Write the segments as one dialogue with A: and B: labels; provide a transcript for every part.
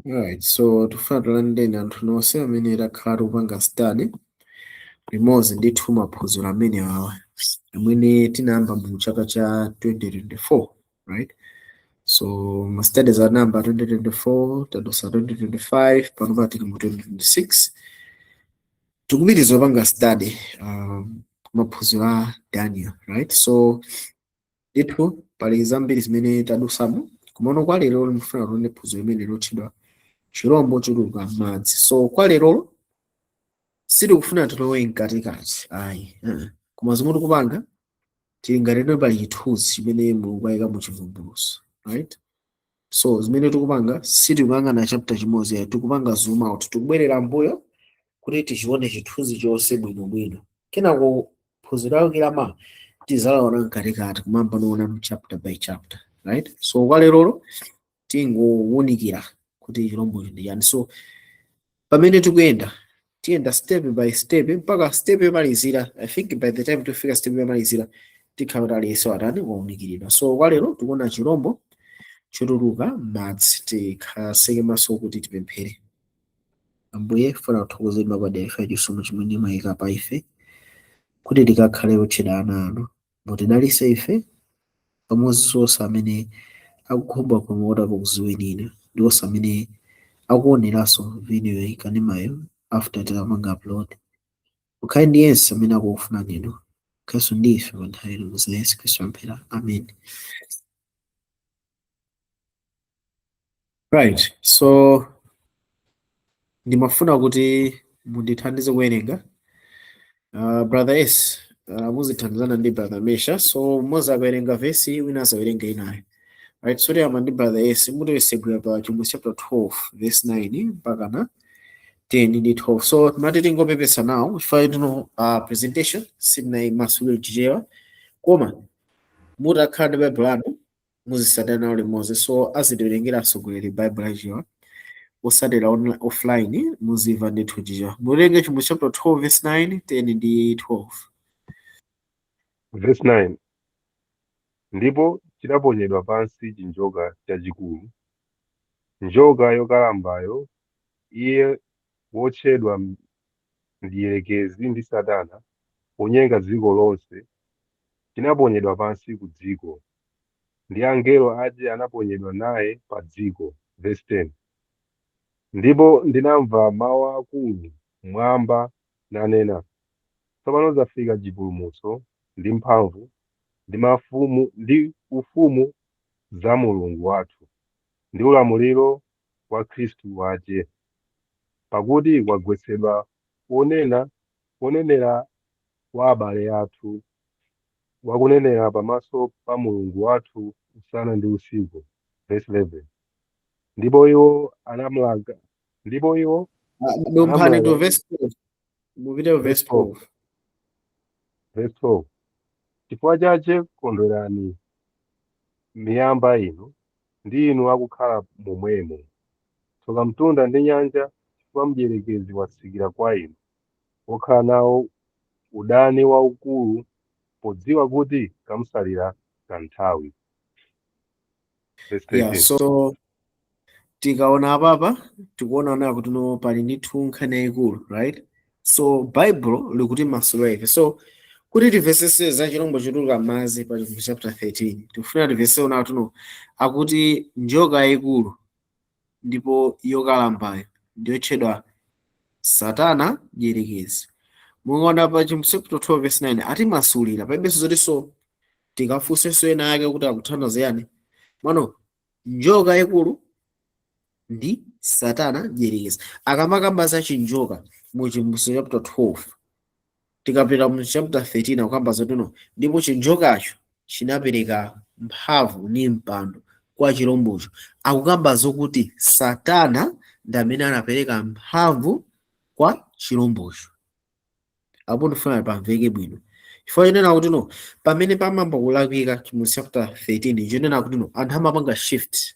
A: Alright, so tifuna tilandireni anthu nonse amene takhala tikupanga study limodzi ndithu maphunziro amene awa amene tinayamba mu chaka cha 2024, right? So ma studies anayamba 2024, tadusa 2025, panopa tili mu 2026, tikupitiriza kupanga study maphunziro a Daniel, right? So ndithu pali zambiri zimene tadusamo, komano kwa lero ndifuna tione phunziro limene lotchedwa "Chirombo Chotuluka M'madzi". So kwa lerolo sitikufuna tilowe mkatikati, ayi, koma zomwe tikupanga tili ngati pali chithunzi chimene Mulungu ayika mu Chivumbulutso, right? So zimene tikupanga, sitikuyang'ana chapter chimodzi ayi, tikupanga zoom out, tikubwerera mbuyo kuti tichione chithunzi chonse bwinobwino. Kenako phunziro lake lama tizalaona mkatikati, kumamba noona chapter by chapter, right? So kwa lerolo tingowunikira kuti chirombocho ndi chani. So pamene tikuyenda, tiyenda step by step mpaka step yomalizira. I think by the time tifika step yomalizira, tikhala kuti aliyense atani? Wawunikiridwa. So kwa lero tikuona chirombo chotuluka m'madzi. Tikhazike maso kuti tipemphere. Ambuye, funa kuthokozeni mapadera ife chisomo chimene mwayika pa ife kuti tikakhale otchedwa ana anu. Mutidalitse ife pamodzi onse amene akukhumba kumota kukudziweni inu ndi onse amene akuoneranso video iyi kanemayo after tikamanga upload. Mukhale ndi yense amene akufuna inu, mukhalenso ndi ife pa nthawi ino, mu dzina la Yesu Khristu apemphera, amen. Right, so ndimafuna kuti mundithandize kuwerenga. Brother S, muzithandizana ndi Brother Mesha. So mmodzi akawerenga vesi, wina azawerenga inayo, right? So tiyamba ndi Brother S. Mutiwesegulira pa Chivumbulutso chapter 12 verse 9 mpaka na 10 ndi 12. So timati tingopepesa nawo chifukwa tino presentation sitinayimasulire Chichewa, koma mutakhala ndi Baibulo anu muzisatira nawo limodzi. So azitiwerengera atsogoleri Baibulo achichewa, osatira offline muzimva ndithu Chichewa. Muwerenge Chivumbulutso chapter 12 verse 9, 10 ndi 12.
B: Verse 9: Ndipo chidaponyedwa pansi chinjoka chachikulu, njoka yokalambayo, iye wotchedwa Mdierekezi ndi Satana, wonyenga dziko lonse, chinaponyedwa pansi ku dziko, ndi angelo ace anaponyedwa naye pa dziko. Verse 10: Ndipo ndinamva mawu akulu mmwamba nanena, "Tsopano zafika chipulumutso ndi mphamvu ndi mafumu ndi ufumu za Mulungu wathu ndi ulamuliro wa Khristu wace, pakuti kwagwetsedwa wonena wonenera wa abale athu, wakunenera pamaso pa Mulungu wathu usana ndi usiku." Verse 11: Ndipo iwo anamlaka, ndipo iwo
A: Dumphani to
B: anamlaka.
A: Verse 12, mupite ku
B: Verse
A: verse
B: 12.
A: 12.
B: Verse 12: Chifukwa chache kondwerani, miyamba inu, ndi inu akukhala momwemo. Tsoka mtunda ndi nyanja, chifukwa mdierekezi watsikira kwa inu, wokhala nawo udani waukulu, podziwa kuti kamsalira kanthawi. Verse
A: Yeah.
B: 13.
A: So tikaona apapa, tikuona nayo kuti no, pali ndithu nkhani yayikulu, right? So Bible likuti masula ife. So kuti timvesese za chirombo chotuluka m'madzi pa Chivumbulutso chapter 13, tikufuna timvesese ona kuti no, akuti njoka yayikulu ndipo yokalambayo ndiyotchedwa Satana Dierekezi. Mukaona pa Chivumbulutso chapter 12 verse 9, atimasulira palibenso zoti so tikafunsenso ena ake kuti akuthandiza yani. Mano njoka yayikulu ndi Satana Dierekezi. Akamakamba za chinjoka mu Chivumbulutso chapter 12, tikapita mu chapter 13, akukamba zotino, ndipo chinjokacho chinapereka mphamvu ndi mpando kwa chirombocho. Akukamba zokuti Satana ndi amene anapereka mphamvu kwa chirombocho. Apo ndifuna pamveke bwino, chifukwa chinena kuti no, pamene pamamba kulakwika mu chapter 13, chinena kuti no, anthu amapanga shift,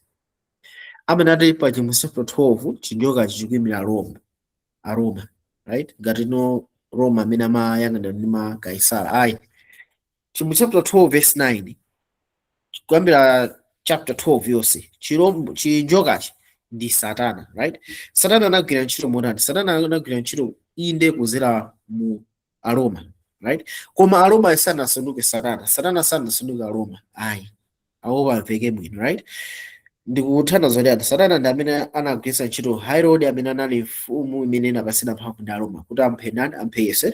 A: amenati pa Chivumbulutso chapter 12 chinjokachi chikuyimira Roma, Aroma, right? Ngati no Roma amene amayang'anira ndi ma Kaisara, ayi. Chivumbulutso chapter 12 verse 9, kuyambira chapter 12 yonse, chirombo chinjokachi Ndi Satana, right? Satana anagwira ntchito motani? Satana anagwira ntchito inde kuzera mu Aroma, right? Koma Aroma sanasanduke Satana, Satana sanasanduke Aroma, ayi. Awo pamveke bwino, right? Ndikuthandiza kuti Satana ndi amene anagwiritsa ntchito Herod, amene anali mfumu imene inapatsidwa mphamvu ndi Aroma, kuti amphe nani? Amphe Yesu.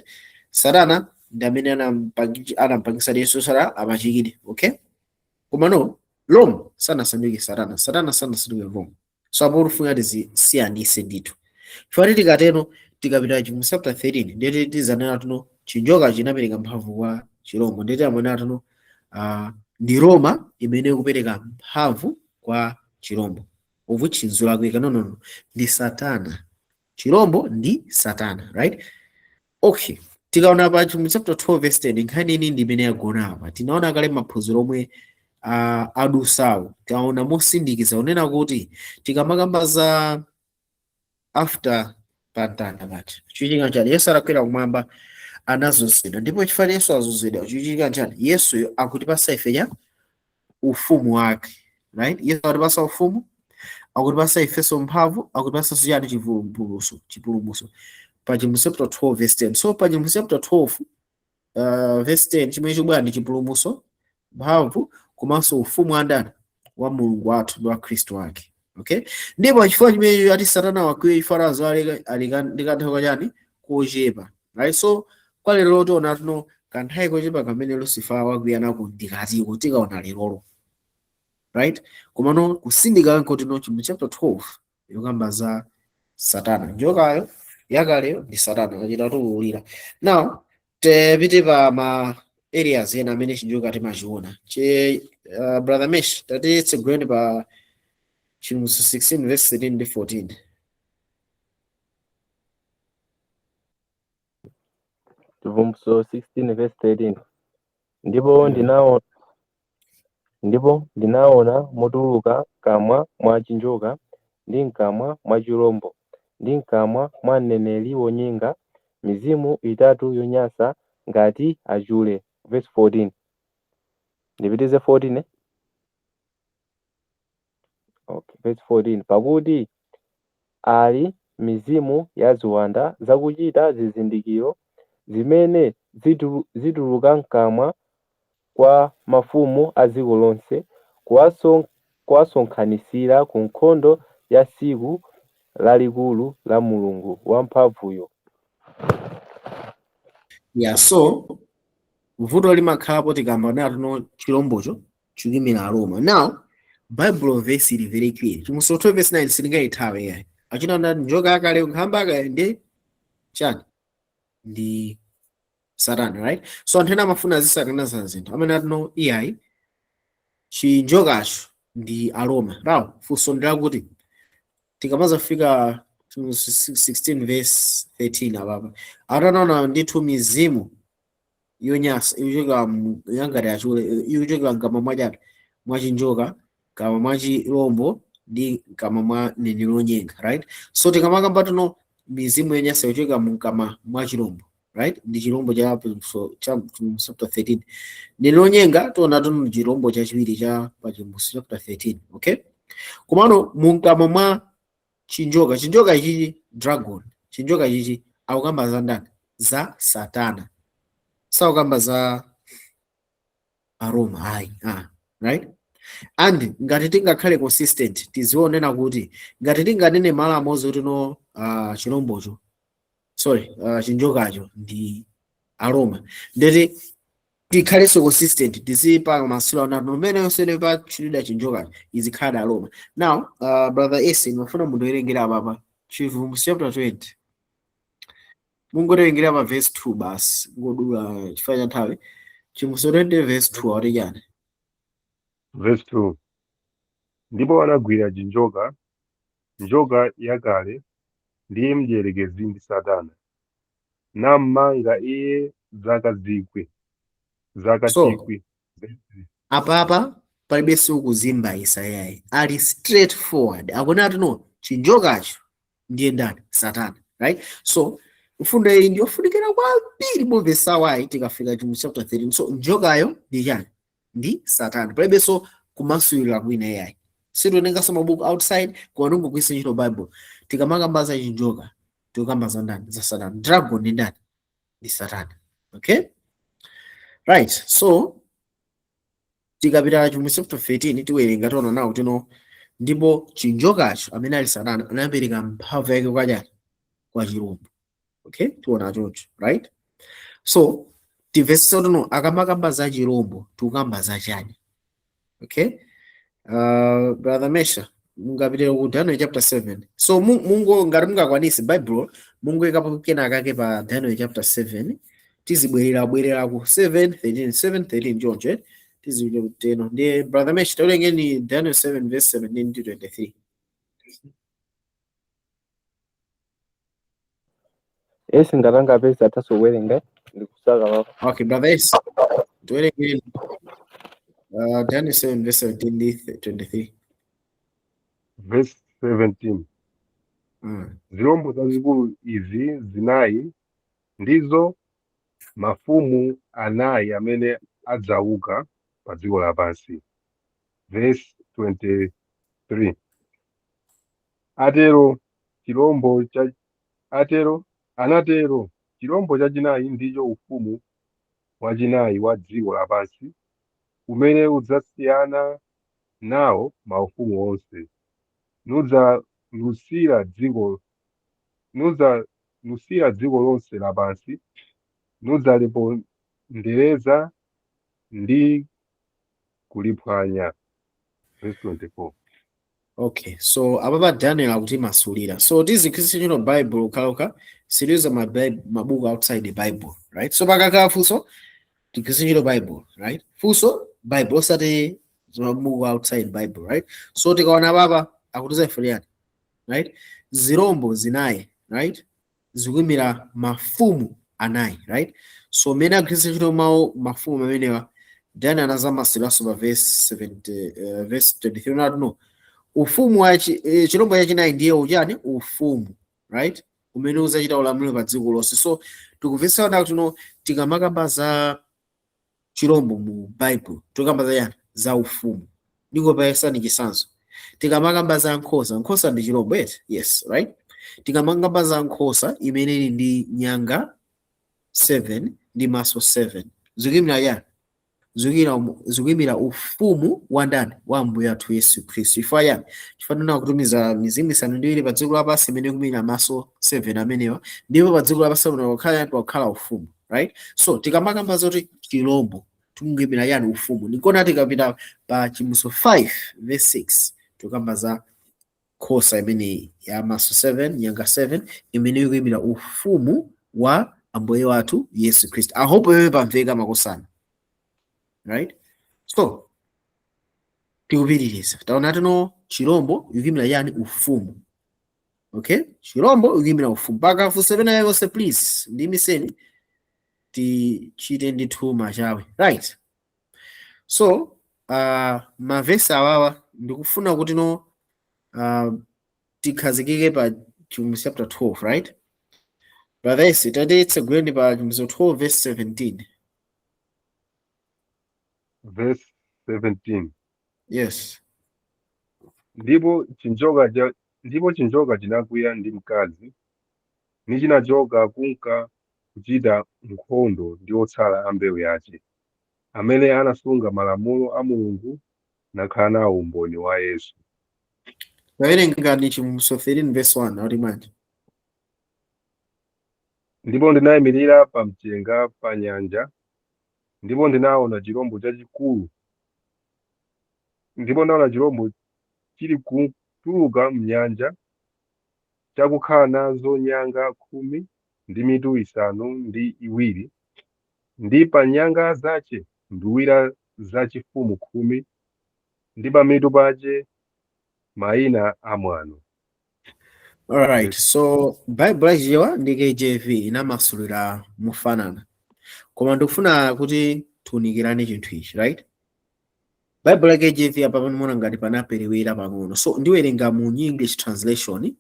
A: Satana ndi amene anampangisa Yesu sara apachikidwe, okay? Koma no, Rome sanasanduke Satana, Satana sanasanduke Rome. So apo tifuna tizisiyanise ndithu, chifukwa tikatero tikapita mu chapter 13 ndeti tizanena tuno chinjoka chinapereka mphamvu kwa chirombo, ndeti amanena tuno ndi Roma imene ikupereka mphamvu kwa chirombo, of which nzolakwika. No, no, no, ndi Satana. Chirombo ndi Satana, right? Okay, tikaona pa mu chapter 12 verse 10, nkhani ini ndi imene yagona apa. Tinaona kale maphunziro omwe adusawo, taona mosindikiza kunena kuti tikamakamba za after pamtanda paja, chichitika chani? Yesu atakwera kumwamba anazunzidwa, ndipo chifukwa Yesu azunzidwa, chichitika chani? Yesuyo akutipasa ife cha ufumu wake, right? Yesu akutipasa ufumu, akutipasa ifenso mphamvu, akutipasanso chani? Chivumbulutso, chipulumutso, pa Chivumbulutso chapter 12 verse 10. So pa Chivumbulutso chapter 12 verse 10, chimene chikubwera ndi chipulumutso, mphamvu komanso ufumu wa ndani? Wa Mulungu wathu ndi wa Khristu wake, okay? Ndipo chifukwa chimene ati Satana wakwiya, chifukwa alika ndi kanthawi kachani? Kochepa, right? So kwa lero tiona tuno kanthawi kochepa kamene Lucifer wakwiya nako ndikatiko tikaona lerolo, right? Komano kusindika nkoti no mu chapter 12 yokamba za Satana, njokayo yakaleyo ndi Satana kachita tuwulira. Now tipite pa ma areas ena amene chinjoka timachiona. Che Brother Mesh, tatitseguleni pa Chivumbulutso 16 verse 13 ndi 14.
B: Chivumbulutso 16 verse 13. Ndipo ndinaona, ndipo ndinaona motuluka m'kamwa mwa chinjoka, ndi m'kamwa mwa chirombo, ndi m'kamwa mwa mneneri wonyenga, mizimu itatu yonyansa ngati achule. Verse 14. Ndipitize 14, eh? Okay, verse 14. Pakuti ali mizimu ya ziwanda zakuchita zizindikiro, zimene zituluka m'kamwa kwa mafumu a dziko lonse, kuwasonkhanitsira ku nkhondo ya tsiku lalikulu la Mulungu wamphamvuyo.
A: Yeah, so vuto limakhalapo tikamba nato no chilombocho chikuyimira Aroma. Now Bible verse ili very clear, Chivumbulutso 12 verse 9, sindingayithawe yayi. Achina ndani? Njoka yakale, nkhamba yakale ndi chani? Ndi Satana, right? So anthu ena amafuna azisakaniza zinthu, amene ati no, iyayi, chinjokacho ndi Aroma. Now funso ndilakuti tikamazafika 16 verse 13 apapa, atanaona ndithu mizimu yonyansa ikuchoka yangati achule, ikuchokera mkamwa mwachani? Mwachinjoka, mkamwa mwa chirombo ndi mkamwa mwa mneneri wonyenga, right? So tikamakamba tuno mizimu yonyansa ikuchoka mkamwa mwa chirombo, right? Ndi chirombo cha chapter 13. Mneneri wonyenga tiona tuno chirombo chachiwiri cha pa Chivumbulutso chapter 13, okay? Komano mkamwa mwa chinjoka, chinjoka ichichi, dragon, chinjoka ichichi akukamba za ndani? Za Satana, sakukamba za Aroma ayi, ah, right? And ngati tingakhale consistent, tizionena kuti ngati tinganene malo amodzi kuti no, chirombocho, sorry, chinjokacho ndi Aroma, ndeti tikhalenso consistent, tizipanga masula onati mmene yonse pachitidwa chinjokacho izikhala Aroma. Now Brother Esi, ndimafuna mundiwerengera apapa Chivumbulutso chapter 20, mungotiwerengera pa verse 2 basi, ngodula chifukwa cha nthawi. Chivumbulutso 20 verse 2 akuti chani?
B: Verse 2. Ndipo anagwira chinjoka, njoka yakale, ndiye mdierekezi ndi Satana, nammanga iye zaka zikwi, zaka
A: So
B: chikwi.
A: Apapa palibenso kuzimba isayayi, ali straight forward, akunati no, chinjokacho ndiye ndani? Satana, right? So mfundo iyi ndiyofunikira kwambiri mumvesawayi tikafika mu chapter 13. So njokayo ndi chani? Ndi Satana, palibenso kumasulira kwina yayi. Sitiwerenganso mabuku outside, koma tingogwiritsa ntchito Bible. Tikamakamba za chinjoka, tikukamba za ndani? Za Satana. Dragon ndi ndani? Ndi Satana. Okay, right. So tikapita Chivumbulutso chapter 13, tiwerenga, tiona nawo tino ndipo chinjokacho, amene ali Satana, anapereka mphamvu yake kwa chani? Kwa chirombo. Okay, tiona choncho, right? So timvetsetse tino, akamakamba za chirombo, tikukamba za chani? Okay, Brother Mesha, mungapitire ku Daniel chapter 7. So mungo ngati mungakwanise Bible, mungoyikapo kenakake pa Daniel chapter 7. Tizibwerera bwerera ku 7 13 7 13 choncho, eh? Tizipita kuteno. Ndiye Brother Mesha, tawerengeni Daniel 7 verse 17 to 23.
B: Esi ngatangapeza athaso kuwerenga ndikusaka papa.
A: Okay, Brother S, tiwerengeni Daniel 7 verse 17 ndi 23.
C: Verse 17. Zirombo zazikulu izi zinayi ndizo mafumu anayi amene adzauka pa dziko lapansi. Verse 23. Atero chirombo cha atero anatero chirombo chachinayi ndicho ufumu wachinayi wa dziko lapansi, umene udzasiyana nawo maufumu onse, nudzalusira dziko lonse lapansi, nudzalipondereza ndi kuliphwanya. Verse 24.
A: Okay, so apapa Daniel akutimasulira. So tizigwiritsa ntchito Bible okhaokha, sitiuza mabuku outside the Bible, right? So pakakhala funso, tigwiritse ntchito Bible, right? Funso, Bible, osati mabuku outside Bible, right? So tikaona papa akutiza ife, right, zirombo zinayi, right, zikuyimira mafumu anayi, right? So mmene agwiritsa ntchito mawu mafumu amenewa, Daniel anazamasuliranso pa verse 70, verse 23 nati no, ufumu wa chirombo chachinayi ndiye uchani? Ufumu, right, umene uzachita ulamuliro pa dziko lonse. So tikumvetsa kuti no, tikamakamba za chirombo mu Bible, tikamba za yani? Za ufumu. Ndingopayesani chitsanzo. Tikamakamba za nkhosa, nkhosa ndi chirombo, yes? Yes, right. Tikamakamba za nkhosa imene ili ndi nyanga 7 ndi maso 7, zikuyimira yani? Zikuyimira ufumu wa ndani? Wa Ambuye athu Yesu Khristu. Chifukwa yani? Chifukwa tuna kutumiza mizimu isanu ndi iwiri pa dziko lapansi, imene ikuyimira maso 7 amenewa, ndipo pa dziko lapansi pano pakhala yani? Pakukhala ufumu, right? So tikamakamba zoti chirombo, tikuyimira yani? Ufumu. Nikona tikapita pa Chivumbulutso 5 verse 6, tikamba za nkhosa imene ya maso 7, nyanga 7, imene ikuyimira ufumu wa Ambuye wathu Yesu Khristu. I hope wewe pamveka, makosana, right? So tikupitiriza. Taona tino chirombo ikuyimira yani? Ufumu. Okay, chirombo ikuyimira ufumu. Pakafunso pena yonse, please ndimiseni, tichite ndithu machawe, right? So mavesi awawa ndikufuna kuti no, tikhazikike pa Chivumbulutso chapter 12, right? Brothers, tatitseguleni pa Chivumbulutso 12 verse 17.
C: Verse 17.
A: Yes.
C: Ndipo chinjoka chinakwiya ndi mkazi, nichinachoka kunka kuchita nkhondo ndi otsala a mbewu yace, amene anasunga malamulo a Mulungu nakhala nawo umboni wa Yesu.
A: Tawerengani Chivumbulutso 13 verse 1, akuti bwanji?
C: Ndipo ndinayimirira pa mchenga pa nyanja, ndipo ndinaona chirombo chachikulu, ndipo ndinaona chirombo chili kutuluka mnyanja, chakukhala nazo nyanga 10 ndi mitu isanu ndi iwiri, ndi pa nyanga zace nduwira zachifumu 10, ndi pamitu pace mayina amwano.
A: Alright, so Bible yachichewa ndi KJV inamasulira mofanana, koma ndikufuna kuti tiunikirane chinthu ichi, right? Bible ya KJV apa panomuona ngati panaperewera pang'ono, so ndiwerenga mu New English Translation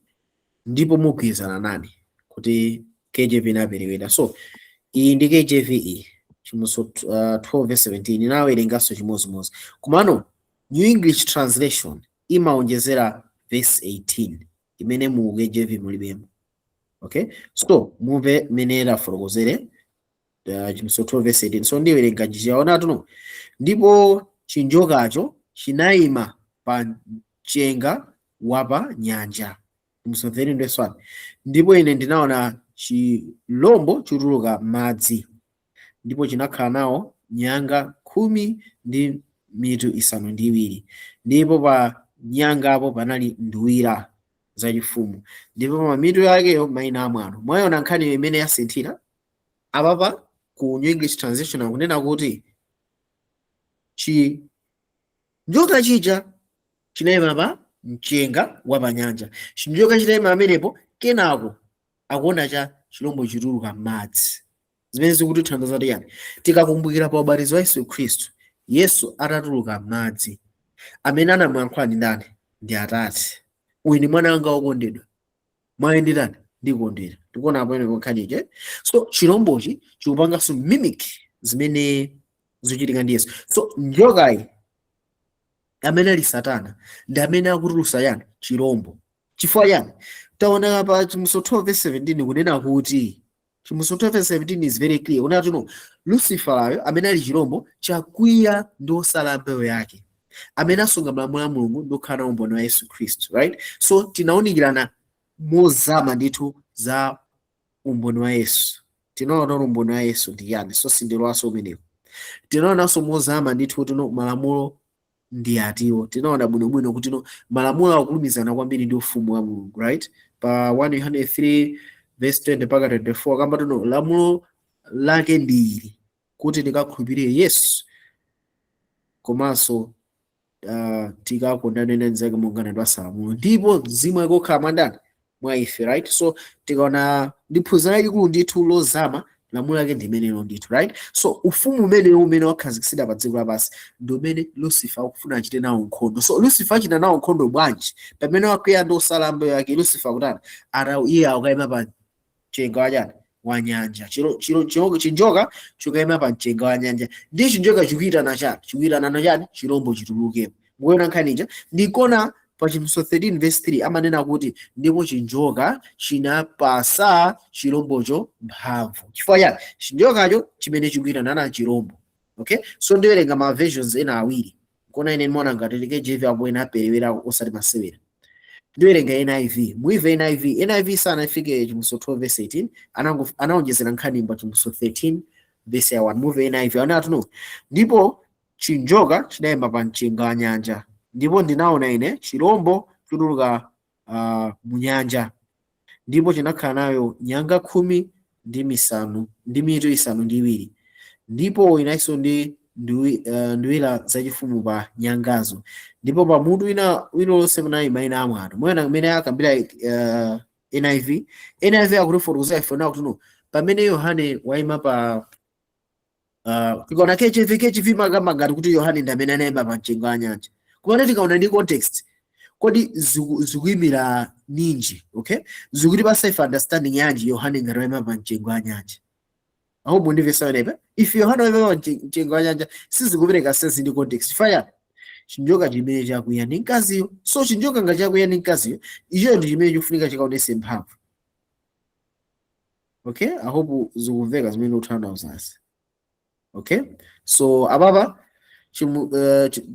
A: ndipo mugwirizana nane kuti KJV inaperewera. So iyi ndi KJV iyi, Chivumbulutso 12 verse 17, inawerenganso chimozimozi, komano New English Translation Imaonjezera verse 18 imene mu KJV mulibemo. Okay, so mumve mmene lafotokozere Chivumbulutso 12 verse 18. So ndiwerenga njichaona tuno: "Ndipo chinjokacho chinayima pa mchenga wa pa nyanja." Chivumbulutso 13 verse 1: "Ndipo ine ndinaona chilombo chotuluka madzi, ndipo chinakhala nawo nyanga 10 ndi mitu 7, ndipo pa nyangapo panali nduwira zachifumu, ndipo pa mitu yakeyo mayina amwano." Mwayiona nkhani imene yasinthira apapa? Ku New English Translation akunena kuti chinjoka chija chinayima pa mchenga wa pa nyanja. Chinjoka chitayima pamenepo, kenako akuona cha chilombo chituluka m'madzi, zimene zikutithandiza kuti yani? Tikakumbukira pa ubatizo wa Yesu Khristu, Yesu atatuluka m'madzi, amene anamuyankhula ndi ndani? Ndi Atate: "Uyu ndi mwana wanga wokondedwa, mwaye nditani? Ndikondera." Tikuona apo ene nkhaniche. So chilombochi chikupanganso mimic zimene zikuchitika ndi Yesu. So njokayi, amene ali Satana, ndi amene akutulusa yani? Chilombo. Chifukwa yani? Taona pa Chivumbulutso 12 verse 17, kunena kuti Chivumbulutso 12 verse 17 is very clear, kunena kuti no, Luciferayo amene ali chilombo chakwiya ndi osala mbewu yake amene asunga malamulo a Mulungu ndi kukhala nawo umboni wa Yesu Khristu, right? So tinawunikirana mozama ndithu za umboni wa Yesu. Tinaona kuti umboni wa Yesu ndi yani, so sindilowaso umenewo. Tinaonanso mozama ndithu kuti no, malamulo ndi atiwo. Tinaona bwinobwino kuti no, malamulo akulumizana kwambiri ndi ufumu wa Mulungu, right? Pa 1 Yohane 3 verse 20 mpaka 24 kamba tino lamulo lake ndi ili, kuti tikakhulupirire Yesu komanso tikakondane ndi anzake monga anatipatsa lamulo, ndipo mzimu wake okhala mwandani? Mwa ife, right? So tikaona ndi phunziro lalikulu ndithu lozama, lamulo lake ndi limenelo ndithu, right? So ufumu umenewo umene wakhazikitsidwa pa dziko lapansi ndi umene Lucifer akufuna achite nawo nkhondo. So Lucifer achita nawo nkhondo bwanji pamene wakwiya ndi osala mbewu yake? Lucifer akutani? Ata iye akukayima pa mchenga wachani? Wa nyanja. Chinjoka chikayima pa mchenga wa nyanja, ndi chinjoka chikuyitana chani? Chikuyitana chani? Chilombo chitulukepo. Mukuona nkhanicha? Ndikona pa Chivumbulutso 13 verse 3 amanena kuti ndipo chinjoka chinapasa chilombocho mphamvu. Chifukwa chani? Chinjokacho chimene chikuyitana na chilombo. Okay, so ndiwerenga ma versions ena awiri. Kona ine ndimaona ngati KJV apo ena aperewera, osati masewera. Ndiwerenga NIV. Muive NIV. NIV sanafike Chivumbulutso 12 verse 18, anaonjezera nkhani pa Chivumbulutso 13 verse ya 1. Muve NIV, anati no, "Ndipo chinjoka chinayima pa mchenga wa nyanja, ndipo ndinaona ine chilombo chotuluka mu nyanja, ndipo chinakhala nayo nyanga 10 ndi misanu ndi mitu 7, ndipo inayinso ndi nduwira zachifumu pa nyangazo, ndipo pa mutu wina wilonse panali mayina amwano." Moyona kumene akambira NIV. NIV akutifotokozera ife kuti no, pamene Yohane wayima pa tikaona KJV, KJV makamba ngati kuti Yohane ndi amene anayima pa mchenga wa nyanja. Kumene tikaona ndi context, kodi zikuyimira ninji? Okay, zikutipasa ife understanding yanji Yohane ngati wayima pa mchenga wa nyanja? Aho mundimvesa wenepa? If Yohane wayima pa mchenga wa nyanja, sizikupereka sense ndi context. Faya chinjoka chimene chakwiya ndi mkaziyo. So chinjoka ngati chakwiya ndi mkaziyo, icho ndi chimene chikufunika chikaonese mphamvu. Okay, I hope zikumveka zimene ukutanthauzazi. Okay, so apapa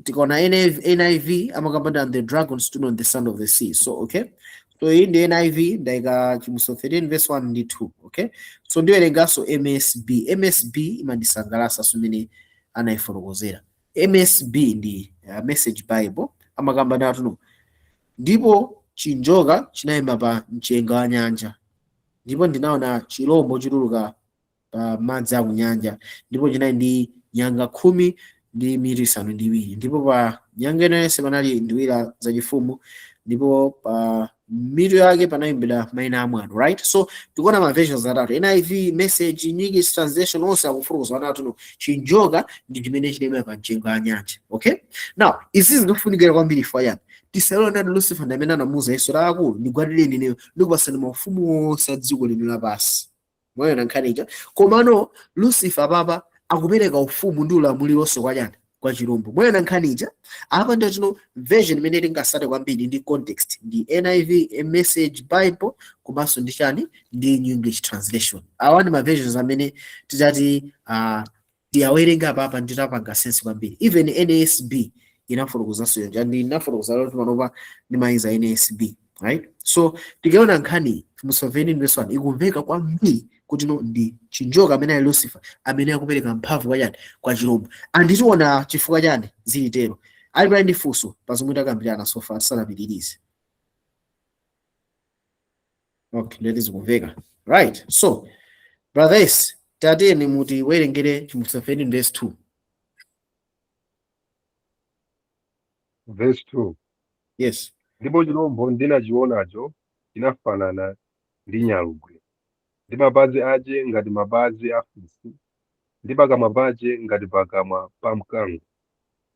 A: tikaona NIV, NIV amakamba "And the dragon stood on the sand of the sea." So okay, so iyi ndi NIV, ndaika Chivumbulutso 13 verse 1 ndi 2. Okay, so ndiwerenganso MSB. MSB imandisangalatsa imene anayifotokozera. MSB ndi Message Bible, amakamba ndatu: "Ndipo chinjoka chinayima pa mchenga wa nyanja, ndipo ndinaona chilombo chituluka pa madzi akunyanja, ndipo chinali ndi nyanga 10 ndi mitu 7, ndipo pa nyanga iliyonse panali nduwira zachifumu, ndipo pa mitu yake panalembedwa mayina amwano." Right, so tikuona ma versions atatu, NIV, Message, New English Translation, onse akufotokoza atatu: no, chinjoka ndi chimene chinayima pa mchenga wa nyanja. Okay, now izi zikufunikira kwambiri for yani? Tisalole ndani? Lucifer ndi amene anamuuza Yesu, "Akulu, ndigwadireni ineyo, ndikupasani maufumu onse a dziko lino lapansi." Moyona nkhanicha? Komano Lucifer papa akupereka ufumu ndi ulamuliro kwa chani? Kwa chirombo. Mwena nkhani ija apa ndiyo tino version imene tingasate kwambiri ndi context ndi NIV, Message Bible, komanso ndi chani, ndi New English Translation. Awa ndi ma versions amene titati tiyawerenga apapa nditapanga sense kwambiri. Even NASB inafotokozanso yonja, ndi inafotokoza loti panopa ndimayiza NASB, right? So tikaona nkhani musoveni verse 1 ikumveka kwambiri kuti no ndi chinjoka amene ali Lucifer amene akupereka mphamvu kwa chani, kwa chirombo. Anditiona chifukwa chani zilitero. Ali pali ndi funso pa zomwe takambirana so far tisanapitirize? Okay, ndeti zikumveka, right? So brothers, tatiyeni mutiwerengere chimusoveni verse 2.
C: Verse 2.
A: Yes.
C: Ndipo chirombo ndinachionacho chinafanana ndi nyalugwe, ndi mapazi ache ngati mapazi a fisi, ndi pakamwa pache ngati pakamwa pa mkango.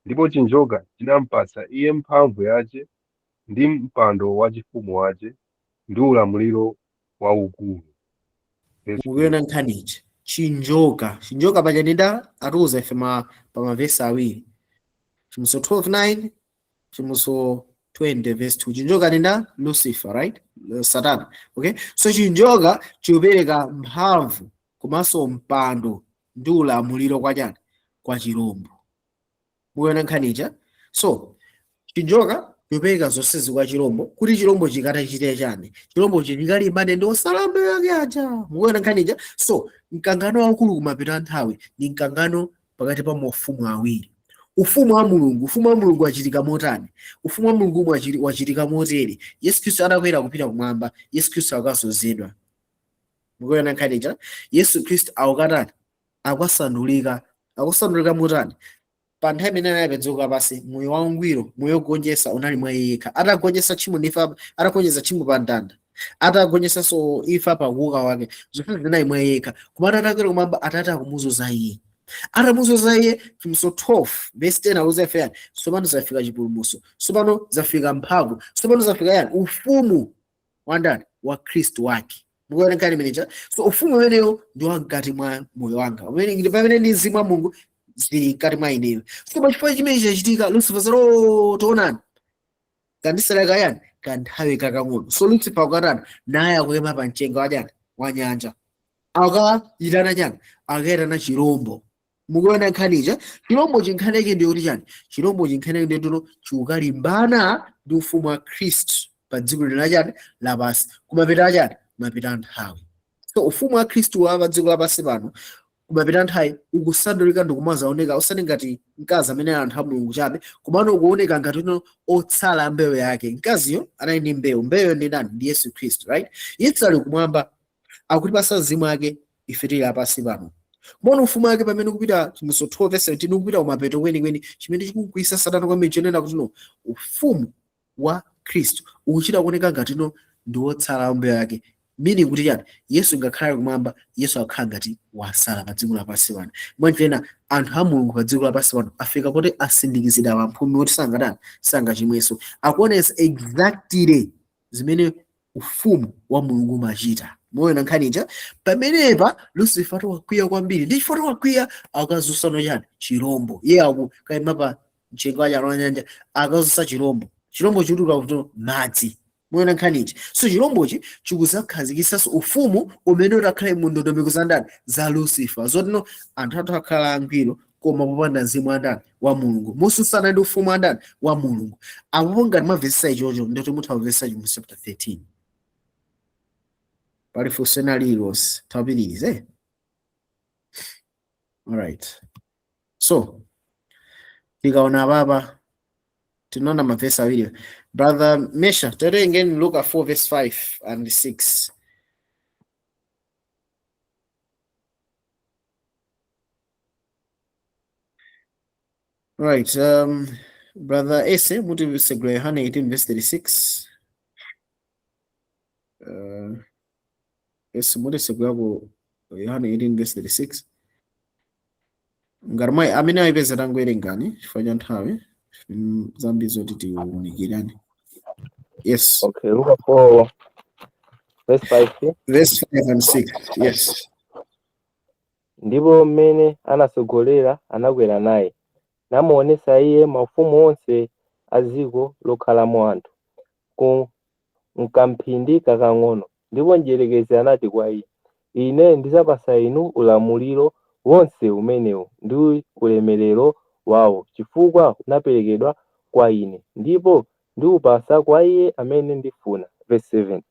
C: Ndipo chinjoka chinampatsa iye mphamvu yache ndi mpando wachifumu wache ndi ulamuliro waukulu. Verse 3.
A: Mukuona nkhani ichi, chinjoka, chinjoka paja ndinda atiuza ife ma pa mavesi awiri, chimuso 12:9, chimuso 20 verse 2. Chinjoka ndinda Lucifer, right? Satana. Okay, so chinjoka chikupereka mphamvu komanso mpando ndi ulamuliro kwa chani, kwa chirombo. Mukuona nkhani ija? So chinjoka chikupereka zonsezi kwa chirombo kuti chirombo chikatachite chani, chirombo chikalimbane ndi osala mbewu yake aja. Mukuona nkhani ija? So mkangano waukulu kumapeto a nthawi ndi mkangano pakati pa maufumu awiri. Ufumu wa Mulungu, ufumu wa Mulungu wachitika motani? Ufumu wa Mulungu wachitika motere: Yesu Khristu adakwera kupita kumwamba, Yesu Khristu akazozedwa. Mukuona nkhani ija? Yesu Khristu akukatani? Akasandulika. Akusandulika motani? Pa nthawi imene anapedzuka lapansi, moyo wangwiro, moyo wogonjetsa unali mwa iye yekha. Atagonjetsa tchimo ndi imfa, atagonjetsa tchimo pa mtanda, atagonjetsanso imfa pa kuuka wake, zonse zinali mwa iye yekha. Koma atakwera kumwamba, Atate akumuzoza iye. Atamuzoza iye, chimuso 12 verse 10 akuza ife yani, tsopano zafika chipulumutso, tsopano zafika mphamvu, tsopano zafika yani, ufumu wa ndani? Wa Khristu wake. Mukuona nkhani imeneja? So ufumu umeneyo ndi wamkati mwa moyo wanga, umene ndi pamene ndi mzimu wa Mulungu zili mkati mwa ineyo. So pachifukwa chimene chachitika, Lucifer zero toonani kandisala kayani kanthawi kakang'ono. So Lucifer akatani naye akuyima pa mchenga wa chani, wa nyanja, akayitana chani, akayitana chirombo. Mukuona nkhani ija? Chirombo chinkhani yake ndiyo kuti chani, chirombo chinkhani yake ndiyo kuti chikukalimbana ndi ufumu wa Khristu pa dziko lino la chani, lapansi, kumapita chani, kumapita nthawi. So ufumu wa Khristu wa pa dziko lapansi pano kumapita nthawi ukusandulika ndikumazaoneka osati ngati mkazi amene ali anthu a Mulungu chabe, komano ukuoneka ngati uno otsala mbewu yake. Mkaziyo anali ndi mbewu, mbewu ndi ndani? Ndi Yesu Khristu, right? Yesu ali kumwamba akutipasa mzimu wake, ife tili lapansi pano. Kumaona ufumu wake pamene ukupita, chimuso 12 verse 17, ukupita kumapeto kwenikweni, chimene chikugwisa Satana kwambiri chonena kuti no ufumu wa Khristu ukuchita kuoneka ngati no ndi wotsala mbewu yake, meaning kuti chani, Yesu ngakhale kumwamba, Yesu akukhala ngati wasala pa dziko lapansi pano. Mwanjira anthu a Mulungu pa dziko lapansi pano afika poti asindikizidwa pamphumi kuti sangatani, sangachimwenso. Akuonetsa exactly zimene ufumu wa Mulungu umachita. Moyo nkhani ija pamenepa Lucifer wakwiya kwambiri, ndi chifukwa wakwiya akazusano chani, chirombo. Iye akukayima pa mchenga wa chalo nyanja, akazusa chirombo, chirombo chikutuluka kuti madzi. Moyo nkhani ija. So chirombochi chikuzakhazikisanso ufumu umene utakhale mu ndondomeko za ndani, za Lucifer, zotino anthu athu akhala angwiro koma popanda mzimu wa ndani, wa Mulungu, mosusana ndi ufumu wa ndani, wa Mulungu. Apo ngati mwamvetsetsa ichocho, ndoti mutha kumvetsetsa Chivumbulutso chapter 13. Pali funso ena lililonse tawapitirize? Alright, so tikaona apapa tinaona mavesi awiri. Brother Mesha, tawerengeni Luka 4 verse 5 and 6. Right, Brother Ese, mutisegula Yohane 18 verse 36. Ese mutisegula ku Yohane 18 verse 36. Ngati mwayi amene ayipeza tangowerengani chifukwa cha nthawi, zambiri zoti tiwunikirane. Yes.
B: Okay, Luka 4 verse 5.
A: Verse 5 and 6. Yes.
B: Ndipo mmene anasogolera anakwera naye, Namuonesa iye maufumu onse a dziko lokhalamo anthu ku mkamphindi kakang'ono. Ndipo mdierekezi anati kwa iye, "Ine ndidzapasa inu ulamuliro wonse umenewu ndi ulemerero wawo, chifukwa unaperekedwa kwa ine, ndipo ndiwupasa kwa iye amene ndifuna." Verse 7.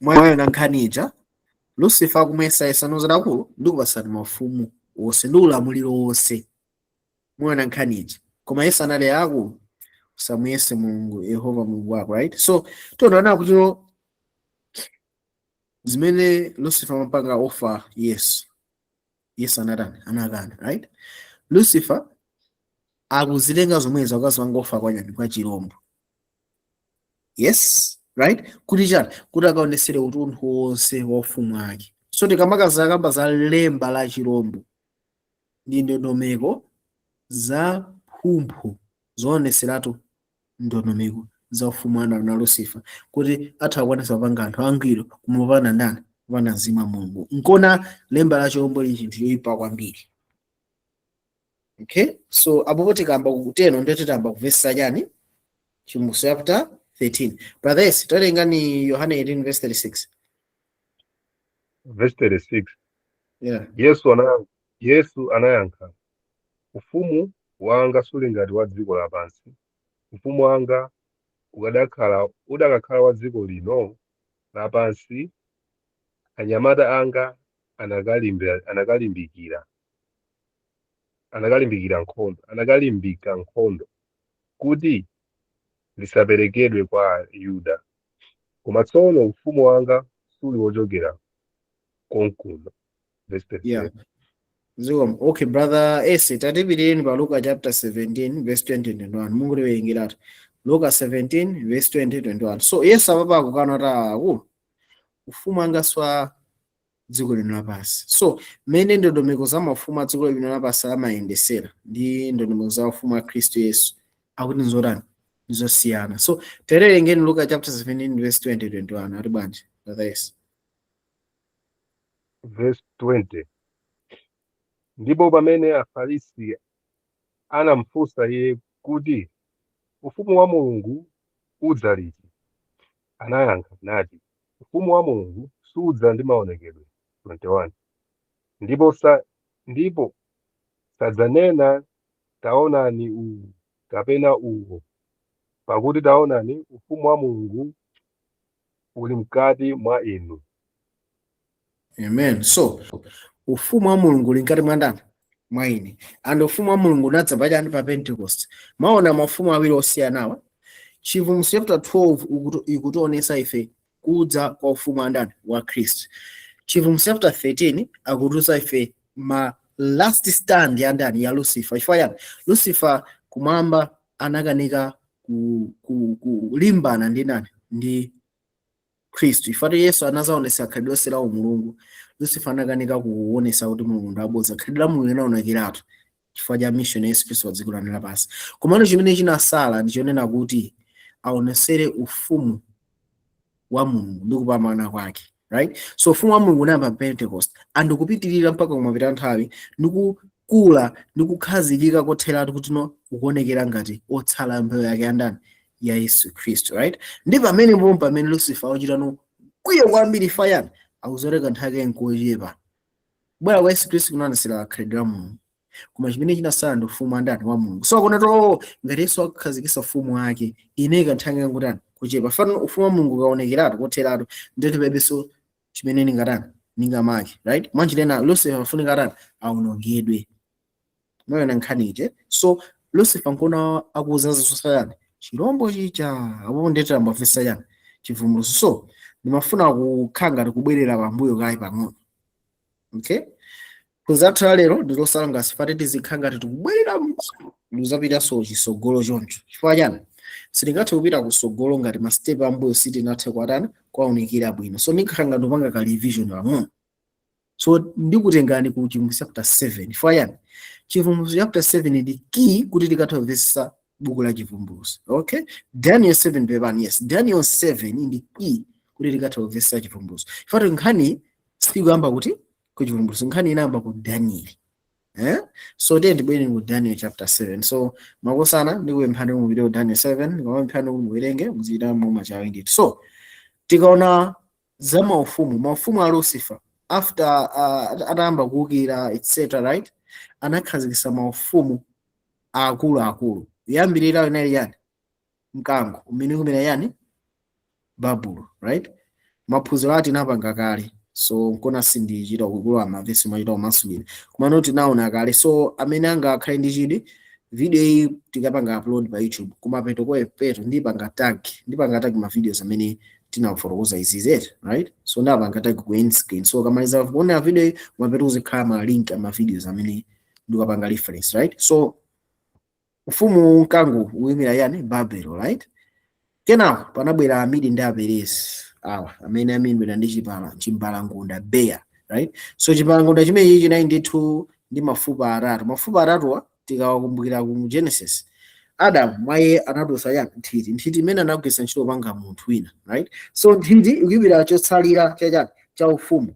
A: Mwayona nkhani ija, Lucifer akumuyesayesa, "Akulu, ndikupasani mafumu wonse ndi ulamuliro wonse." Mwayona nkhani ija, koma Yesu anali, "Akulu, usamuyese Mulungu, Yehova Mulungu wako," right? So tionana kuti zimene Lucifer amapanga offer Yesu, Yesu anatani? Anakana, right? Lucifer akuzitenga zomwezo akazipanga offer kwa nyani, kwa chirombo, yes, right? Kuti chani? Kuti akaonesere utunthu wonse wa ufumu wake. So tikamakaza kamba za lemba la chirombo, ndi ndondomeko za phumphu zooneseratu ndondomeko za ufumu wa na Lucifer, kuti atha kukwanisa kupanga anthu angwiro kumupana ndani? Kupanda mzimu wa Mulungu. Nkona lemba la chirombo li chinthu choyipa kwambiri, okay? So apopo tikamba kuteno, ndiye titamba kuvesa chani? Chivumbulutso chapter 13. Brothers, tawerengani Yohane 18 verse 36.
C: Verse 36.
A: Yeah.
C: Yesu anayankha, "Ufumu wanga suli ngati wa dziko lapansi. Ufumu wanga udakakhala wa dziko lino lapansi, anyamata anga anakalimbika nkhondo kuti lisaperekedwe kwa Yuda. Koma tsono ufumu wanga suli wochokera konkuno." Verse 37.
A: Yeah. Zikomo. Okay, brother Ese, tatipitireni pa Luka chapter 17 verse 20 21. Mungutiwerengeratu. Luka 17 verse 20 21. So Yesu apapa akukana ta akulu, ufumu wanga swa dziko lino lapansi. So mmene ndondomeko za mafumu a dziko lino lapansi amayendesera ndi ndondomeko za ufumu wa Khristu Yesu akuti nzotani? Nzosiyana. So tiwerengeni Luka chapter 17 verse 20 21. Ati bwanji, brother Ese?
C: Verse 20. Ndipo pamene Afarisi anamufunsa iye kuti ufumu wa Mulungu udza liti, anayankha nati, "Ufumu wa Mulungu sudza ndi maonekedwe." 21 Ndipo sadzanena, 'Taonani uwu,' kapena 'Uwo,' pakuti taonani, ufumu wa Mulungu uli mkati mwa inu."
A: Amen. So ufumu wa Mulungu uli mkati mwa ndani? Mwa ine. And ufumu wa Mulungu unadza pachani? Pa Pentecost. Maona mafumu awiri osiyanawa. Chivumbulutso chapter 12 ikutionesa ife kudza kwa ufumu wa ndani? Wa Khristu. Chivumbulutso chapter 13 akutiuza ife ma last stand ya ndani? Ya Lucifer. Chifukwa chani? Lucifer kumwamba anakanika kulimbana ndi ndani? Ndi Khristu. Ifatu Yesu anazaonesa khalidwe lonse la umulungu. Lucifer anakanika kuonesa kuti Mulungu ndi abodza. Khalidwe la Mulungu linaonekeratu chifukwa cha mission ya Yesu Khristu pa dziko lano lapansi. Komano chimene chinasala ndi chonena kuti aonesere ufumu wa Mulungu ndi kupambana kwake, right? So ufumu wa Mulungu unayamba pa Pentecost and kupitirira mpaka kumapita nthawi ndikukula ndikukhazikika kotheratu kuti no ukuonekera ngati otsala mbewu yake yandani? Ya Yesu Khristu, right? Ndi pamene pomwe pamene Lucifer akuchita no kwiyo kwambiri fayani, akuzoreka nthawi yake nkochepa. Kubwera kwa Yesu Khristu kunaonesera khalidwe la Mulungu, koma chimene chinasala ndi ufumu wa ndani? Wa Mulungu. So akuona to ngati Yesu akukhazikitsa ufumu wake, ine kanthawi kangutani? Kuchepa. Fano ufumu wa Mulungu kaonekeratu kotheratu, ndeti pebenso chimene ningatani? Ningamake, right? Mwanjirena Lucifer afunika atani? Aonongedwe. Moyona nkhani ije. So Lucifer nkona akuuza zosayani chirombo chicha. Apo ndeti ambafesa chani? Chivumbulutso. So ndimafuna kukhala ngati kubwerera pambuyo kayi pang'ono, okay? Kuzatha lero ndilosala ngati tizikhala ngati tikubwerera mbuyo, ndikuzapitanso chisogolo choncho. Chifukwa chani? Sitingathe kupita kusogolo ngati ma step ambuyo sitinathe kuatani? Kuwaunikira bwino. So ndikhala ngati ndipanga ka revision pang'ono. So ndikutengani ku Chivumbulutso chapter 7. Chifukwa chani? Chivumbulutso chapter 7 ndi key kuti tikathe kumvetsa buku la Chivumbulutso, okay? Daniel 7, pepani, yes, Daniel 7 ndi key kuti tikathe kumvetsa Chivumbulutso, chifukwa nkhani sikuyamba kuti ku Chivumbulutso, nkhani inayamba ku Daniel. Eh? So tiye tibwere ku Daniel chapter 7. So makosana, ndikupemphani mupite ku Daniel 7, ndikamapemphani kuti muwerenge, muzichitamo machawi ndithu. So tikaona za maufumu, maufumu a Lucifer after atayamba kuwukira, etc, right, anakhazikitsa maufumu akuluakulu. Yambirira inali yani? Mkango umene kumene yani? Babulo, right? Maphunziro ati tinapanga kale, so nkona sindichita kukula mavesi, machita kumasulira, komano tinaona kale. So amene angakhale ndi chidwi, video iyi tikapanga upload pa YouTube kumapeto kwepeto, ndipanga tag ma videos amene tinafotokoza izi zetu, right? So ndapanga tag ku end screen, so kamaliza kuona video iyi, kumapeto kuzikhala ma link ama videos amene ndikapanga reference, right? So ufumu mkango uyimira yani? Babelo, right? Kenako panabwera Amidi ndi Aperesi awa amene amindwera ndi chipala chimbalangunda, bear, right? So chimbalangunda chimenechi chinali ndithu ndi mafupa atatu. Mafupa atatuwa tikawakumbukira ku Genesis, Adam mwaye anatulutsa yani? Nthiti. Nthiti imene anagwiritsa ntchito kupanga munthu wina, right? So nthiti ikuyimira chotsalira chachani? Cha ufumu,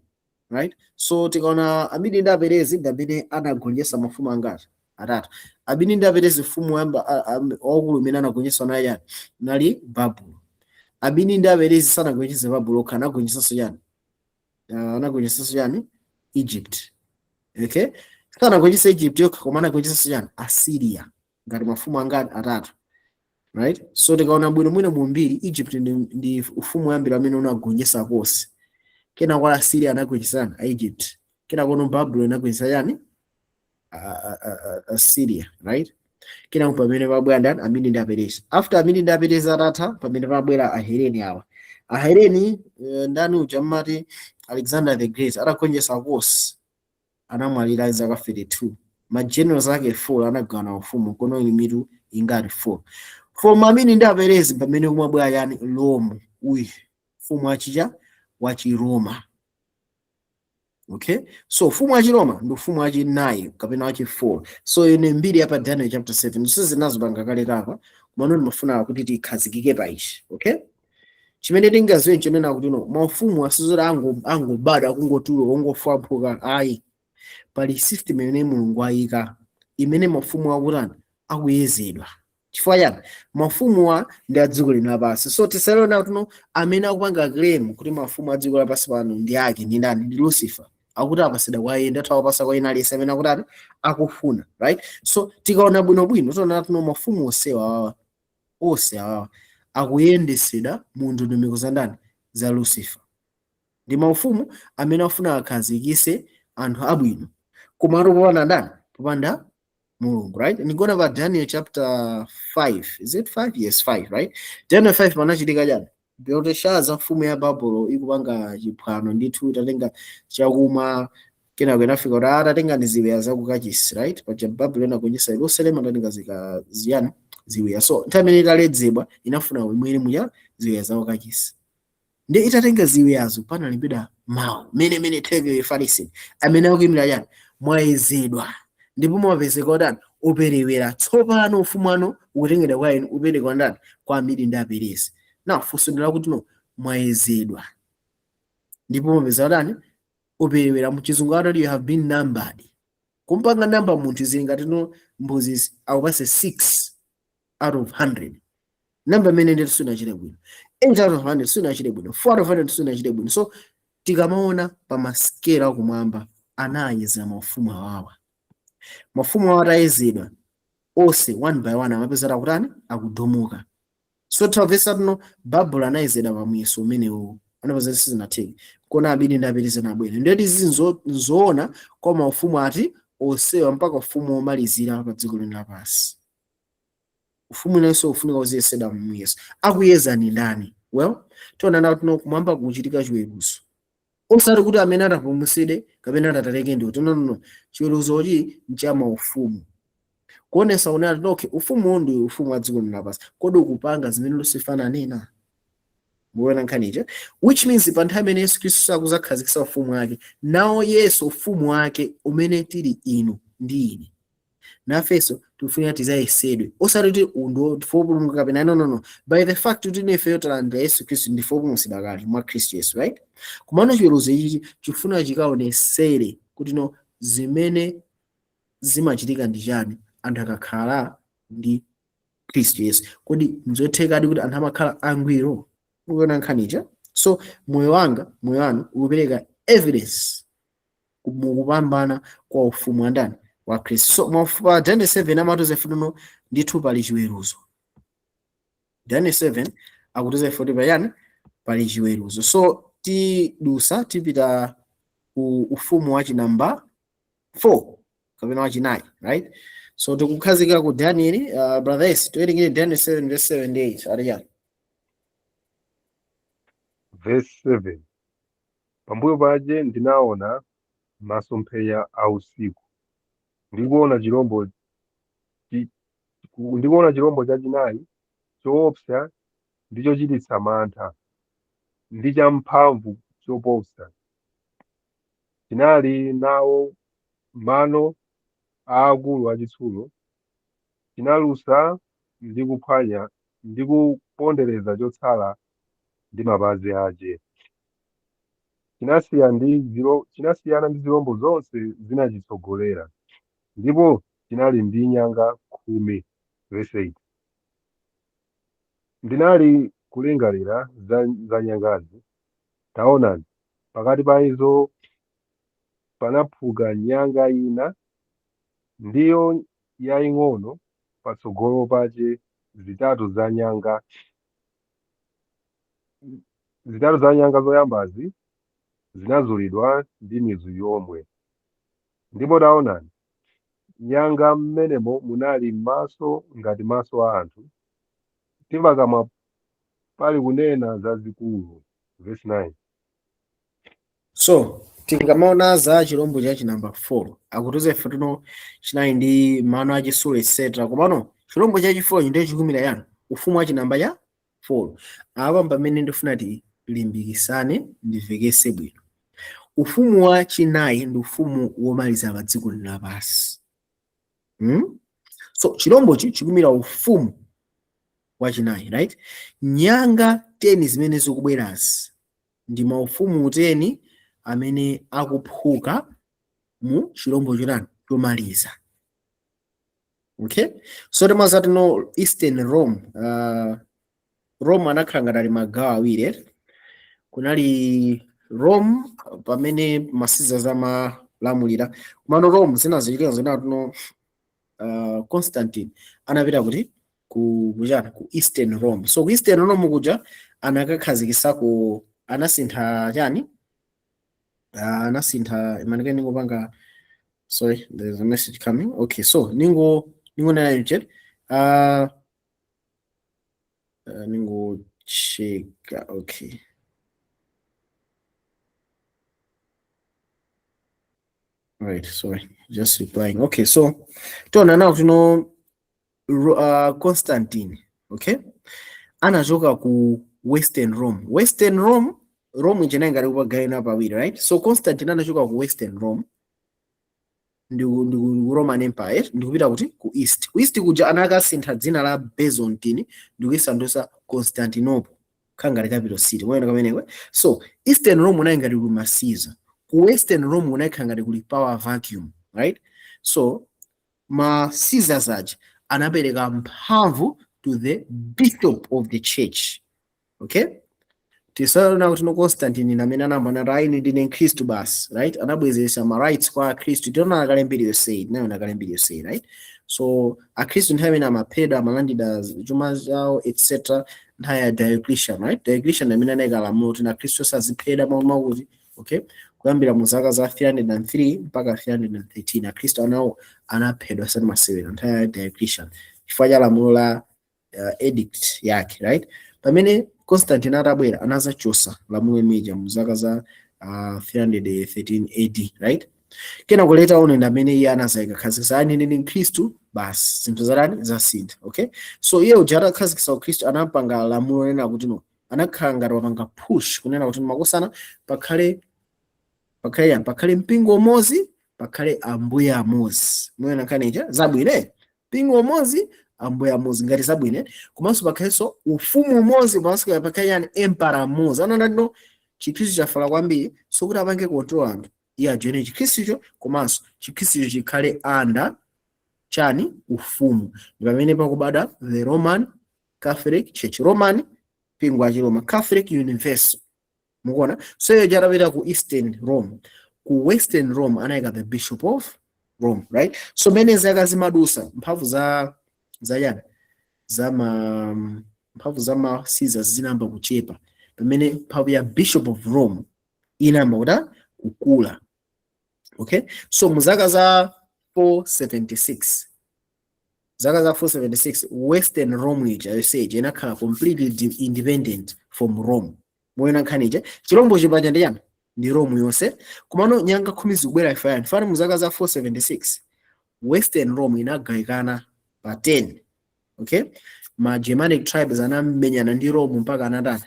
A: right? So tikaona Amidi ndi Aperezi ndi amene anagonjetsa mafumu angati? Atatu. Amidi ndi Aperezi, mfumu woyamba wamkulu umene anagonjetsa naye yani? Nali Babulo. Amidi ndi Aperezi sanagonjetse Babulo okha, anagonjetsanso yani? Anagonjetsanso yani? Egypt, okay? Sanagonjetse Egypt yokha, koma anagonjetsanso yani? Assyria, ngati mafumu angati? Atatu, right? So tikaona bwino mwino mu mbiri, Egypt ndi ufumu woyambira amene unagonjetsa konse. Kenako kwa Assyria anagonjetsa a Egypt, kenako no Babulon anagonjetsa yani? Assyria, right? Kenako pamene pabwera ndani? Amidi ndi Aperezi. After Amidi ndi Aperezi atatha, pamene pabwera Aheleni awa. Aheleni, ndani uja mmati Alexander the Great atagonjetsa konse, anamwalira zaka 32. Ma generals ake 4 anagawana ufumu, kono ili mitu ingati? 4. From Amidi ndi Aperezi pamene kumabwera yani? Rome. Uyi mfumu wachicha? Wachiroma, okay? So ufumu wa Chiroma ndi ufumu wachinayi kapena wachi 4. So ine mbiri yapa Daniel chapter 7 sizinazopanga kale kapa, komano ndimafuna kuti tikhazikike pa ichi, okay? Chimene tingaziwe nchonena kuti no, maufumu asizoti angobadwa, kungotuluka, kungofwaphuka, ayi. Pali system imene Mulungu ayika imene mafumu akutani? Akuyezedwa. Chifukwa chani? Mafumuwa ndi a dziko lino lapansi. So tisalona kuti no, amene akupanga claim kuti mafumu a dziko lapansi pano ndi ake ndi ndani? Ndi Lucifer. Akuti apasidwa kwa iye, ndathu awapasa kwa ina aliyense amene akutani? Akufuna, right? So tikaona bwinobwino, tiona kuti no, mafumu onsewa awawa, onse awawa akuyendesedwa mu ndondomeko za ndani? Za Lucifer. Ndi maufumu amene afuna akhazikise anthu abwino, komatu popanda ndani? Popanda Mulungu, right? Ndikuona pa Daniel chapter 5, is it 5? Yes, 5, right? Daniel 5, panachitika chani? Belteshazzar, mfumu ya Babulo, ikupanga chiphwando ndithu, itatenga chakumwa, kenako inafika kuti atatenga ndi ziwiya zakukachisi, right? Paja Babulo inagonjetsa Yerusalemu, atatenga zika ziyani? Ziwiya. So nthawi imene italedzedwa, inafuna imwere muja ziwiya zakukachisi. Ndi itatenga ziwiyazo, panalembedwa mawu mene mene tekel ufarsin, amene akuyimira chani? Mwayezedwa ndipo mwapezeka otani? Operewera. Tsopano ufumu wanu ukutengedwa kwa inu, uperekwa ndani? Kwa Amidi ndi Aperezi. Now funso ndi lakuti no, mwayezedwa ndipo mwapezeka otani? Operewera. Muchizungu atati "You have been numbered". Kumpanga namba munthu zili ngati no, mbuzi akupase 6 out of 100, namba imene ndeti sunachite bwino, 8 out of 100 sunachite bwino, 4 out of 100 sunachite bwino. So tikamaona pa masikelo akumwamba, anayeza mafumu awawa. Mafumu awa atayezedwa onse one by one, amapeza akutani? Akudomoka. So tamvesa tuno, Babulo anayezedwa pa muyeso umenewu, anapeza sizinatheke, kona Amidi ndi Aperezi nabwera. Ndiyoti izi nzoona kwa maufumu ati onsewa mpaka ufumu womalizira pa dziko lino lapansi. Ufumu inenso ufunika uziyesedwa muyeso. Akuyeza ni ndani? Well, tionana kuti no, kumwamba kuchitika chiweruzo, osati kuti amene atapulumutsidwe kapena atataleke ndi kuti no, no, no. Chiweruzochi ncha maufumu, kuonesa unati, okay, ufumu ndi ufumu wa dziko lino lapansi, kodi ukupanga zimene Lucifer ananena? Muona nkhanicha? Which means pa nthawi imene Yesu Khristu akuzakhazikitsa ufumu wake, nawo Yesu ufumu wake umene tili inu ndi ine, nafenso tikufunika tizayesedwe, osati kuti undo ndife opulumuka kapena no, no, no. By the fact kuti ifeyo talandira Yesu Khristu, ndife opulumutsidwa kale mwa Khristu Yesu, right? Komano chiweruzo ichi chifuna chikaonesere kuti no, zimene Zimachitika ndi chani anthu akakhala ndi Khristu Yesu? Kodi nzothekadi kuti anthu amakhala angwiro? Ukuona nkhanicha? So moyo wanga, moyo wanu ukupereka evidence mukupambana kwa ufumu wa ndani? Wa Khristu. So pa Daniel 7 amatiuza ife ndithu pali chiweruzo. Daniel 7 akutiuza ife kuti payani? Pali chiweruzo. So tidusa, tipita ku ufumu wa chinamba 4 kapena wachinayi, right? So tikukhazika ku Daniel. Brother S, tiwerengere Daniel 7 verse 7 ndi 8 ali chani?
C: Verse 7: Pambuyo pache ndinaona masomphenya a usiku, ndikuona chirombo chachinayi, choopsa ndi chochititsa mantha, ndi champhamvu choposa. Chinali nawo mano aakulu achitsulo, chinalusa ndi kuphwanya ndi kupondereza chotsala ndi mapazi ache. Chinasiyana ndi zirombo zonse zinachitsogolera, ndipo chinali ndi nyanga 10. Verse 8: Ndinali kulingalira za nyangazi, taonani, pakati pa izo panaphuka nyanga ina, ndiyo yaying'ono patsogolo pache. Zitatu za nyanga zoyambazi zinazulidwa ndi mizu yomwe. Ndipo taonani, nyanga mmenemo munali maso ngati maso a anthu, ndi pakamwa pali kunena zazikulu. Verse 9.
A: So tikamaona za chirombo cha chinamba 4, akutiuza ife tuno chinali ndi mano achitsulo, etc. Komano chirombo chachi 4 ndiye chikumira yani? Ufumu wa chinamba cha 4. Apa pamene ndifuna tilimbikisane, ndivekese bwino. Ufumu wa chinayi ndi ufumu womaliza pa dziko lapansi, So chirombochi chikumira ufumu wachinayi, right? Nyanga 10 zimene zikubwerazi ndi maufumu 10 amene akuphuka mu chirombo chotani? Chomaliza, okay? So timazati no Eastern Rome, Rome anakhala ngati ali magawo awiri, eh? Kunali Rome pamene ma Caesars amalamulira, komano Rome zinazichitika zinati no Constantine anapita kuti ku kuchana ku Eastern Rome. So ku Eastern Rome kuja anakakhazikisako, anasintha chani? Anasintha imanike ningopanga, sorry, there's a message coming. Okay, so ningo nena chet ningo cheka. Okay, right, sorry, just replying. Okay, so tiona now tuno Constantine, okay, anachoka ku Western Rome. Western Rome, Rome ijena ngati kupagayana pawiri, right? So Constantine anachoka ku Western Rome ndi ku Roman Empire ndikupita kuti? Ku East. Ku East kuja anakasintha dzina la Byzantine ndikuyisandutsa Constantinople, khala ngati capital city mwene kamenekwe. So Eastern Rome unali ngati kuli ma Caesar, ku Western Rome unakhala ngati kuli power vacuum, right? So ma Caesars aja anapereka mphamvu to the bishop of the church, okay? Tisaona kuti no Constantine amene anamba nati, "Ine ndine Mkhristu basi," right? Anabwezesa ma rights kwa Akhristu. Tiona kale mbiri yonseyi, tinaona kale mbiri yonseyi, right? So Akhristu nthawi imene amaphedwa, amalandira chuma chawo, etc. Nthawi ya Diocletian, right? Diocletian amene anayika lamulo kuti Akhristu asaziphedwa makuti, okay, kuyambira mu zaka za 303 mpaka 313 Akhristu anawo anaphedwa sati masewera nthawi ya Diocletian chifukwa cha lamulo la edict yake, right? Pamene Constantine atabwera anazachosa lamulo imeja mu zaka za 313 AD, right? Kena kuleta one ndi amene iye anazayika khazikisa, "Ine ndine Mkhristu basi," zinthu zatani? Zasintha, okay? So iye uja atakhazikisa Ukhristu anapanga lamulo nena kuti no, anakhala ngati wapanga push kunena kuti makosana pakhale yani? Pakhale mpingo umodzi, pakhale ambuye amodzi. Muyona nkhanicha zabwino, eh? Mpingo umodzi, ambuye amodzi, ngati zabwino, eh? Komanso pakhalenso ufumu umodzi, komanso pakhale yani? Emperor amodzi. Anaona no chikhristu chafala kwambiri, so kuti apange control anthu. Iye ajoine chikhristucho, komanso chikhristucho chikhale under chani? Ufumu. Ndi pamene pakubadwa the Roman Catholic Church. Roman, mpingo wa Chiroma, Catholic universal. Mukuona? So iyo atapita ku Eastern Rome, ku Western Rome anayika the Bishop of Rome, right? So mene zaka zimadusa, mphamvu za chani, za ma mphamvu za ma Caesars zinayamba kuchepa, pamene mphamvu ya Bishop of Rome inayamba kuta kukula. Okay, so mu zaka za 476, zaka za 476, Western Rome ija yonseja inakhala completely independent from Rome. Moyona nkhani ija, chirombo chipaja ndi chani? Ndi Rome yonse. Komano nyanga 10 zikubwera ifayani fani. Mu zaka za 476 Western Rome inagawikana pa 10. Okay, ma Germanic tribes anamenyana ndi Rome mpaka anatani?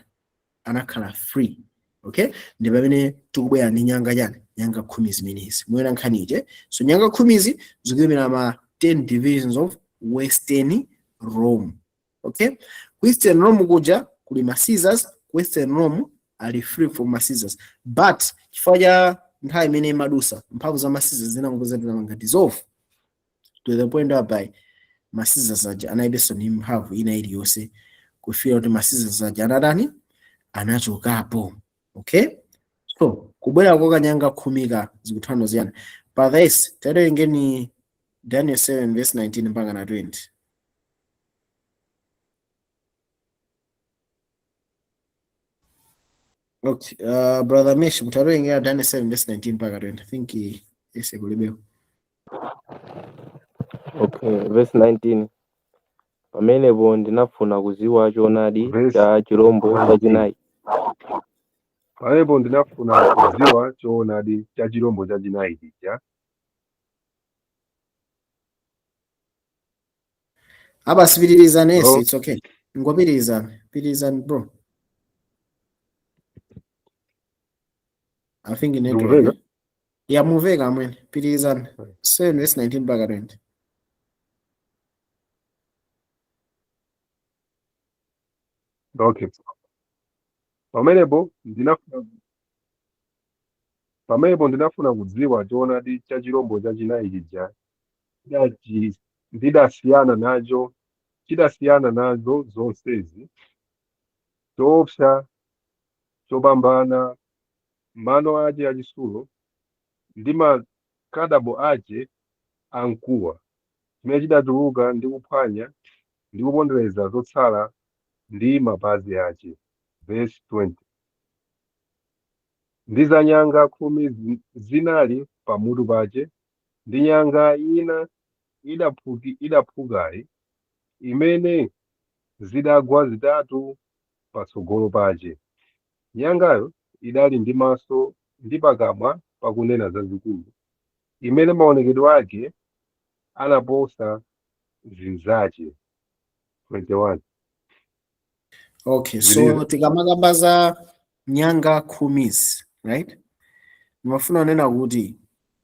A: Anakhala free. Okay, ndi pamene tikubwera ndi nyanga chani? Nyanga 10 zimenezi. Moyona nkhani ije? So nyanga 10zi zikuyimira ma 10 divisions of Western Rome. Okay, ku Eastern Rome kuja kuli ma Caesars. Ku Western Rome ali free from ma Caesars, but chifukwa cha nthawi imene imadusa, mphamvu za ma Caesars zinangopeza dissolve to the point whereby ma Caesars aja analibenso ndi mphamvu ina iliyonse, kufika kuti ma Caesars aja anatani? Anachokapo. Okay, so kubwera kwa kanyanga 10ka zikuthano ziyana pa verse. Tawerengeni Daniel 7 verse 19 mpaka na 20. Okay, brother Mish, mutawerengera Daniel 7 verse 19 mpaka 20. I think ese kulibeko.
B: Okay, verse 19. Pamenepo ndinafuna kuziwa choonadi
C: Verse
B: cha chirombo
C: 19.
B: chachinayi.
C: Pamenepo ndinafuna kudziwa choonadi cha chirombo chachinayi chija.
A: Aba sipitirizani ese,
C: Bro.
A: it's okay. Ngopitirizani, pitirizani bro. I think network.
C: Ndikumveka?
A: Eh? Yeah, muveka amwene. Pitirizani. 7 verse 19 mpaka 20.
C: Okay. Pamenepo ndinafuna kudziwa choonadi cha chirombo chachinayi chija ndidasiyana nacho, chidasiyana nazo zonsezi, choopsa chopambana, mano ache achitsulo ndi makadabo ache amkuwa, chimene chidatuluka ndi kuphwanya ndi kupondereza zotsala ndi mapazi ache. Verse 20. Ndi za nyanga 10 zinali pamutu pache, ndi nyanga ina idaphukayi, imene zidagwa zitatu patsogolo pache. Nyangayo idali ndi maso ndi pakamwa pakunena zazikulu, imene maonekedwe ake anaposa zinzache. 21.
A: Okay, so
C: Zilizo.
A: tikamakamba za nyanga 10zi, right? Ndimafuna kunena kuti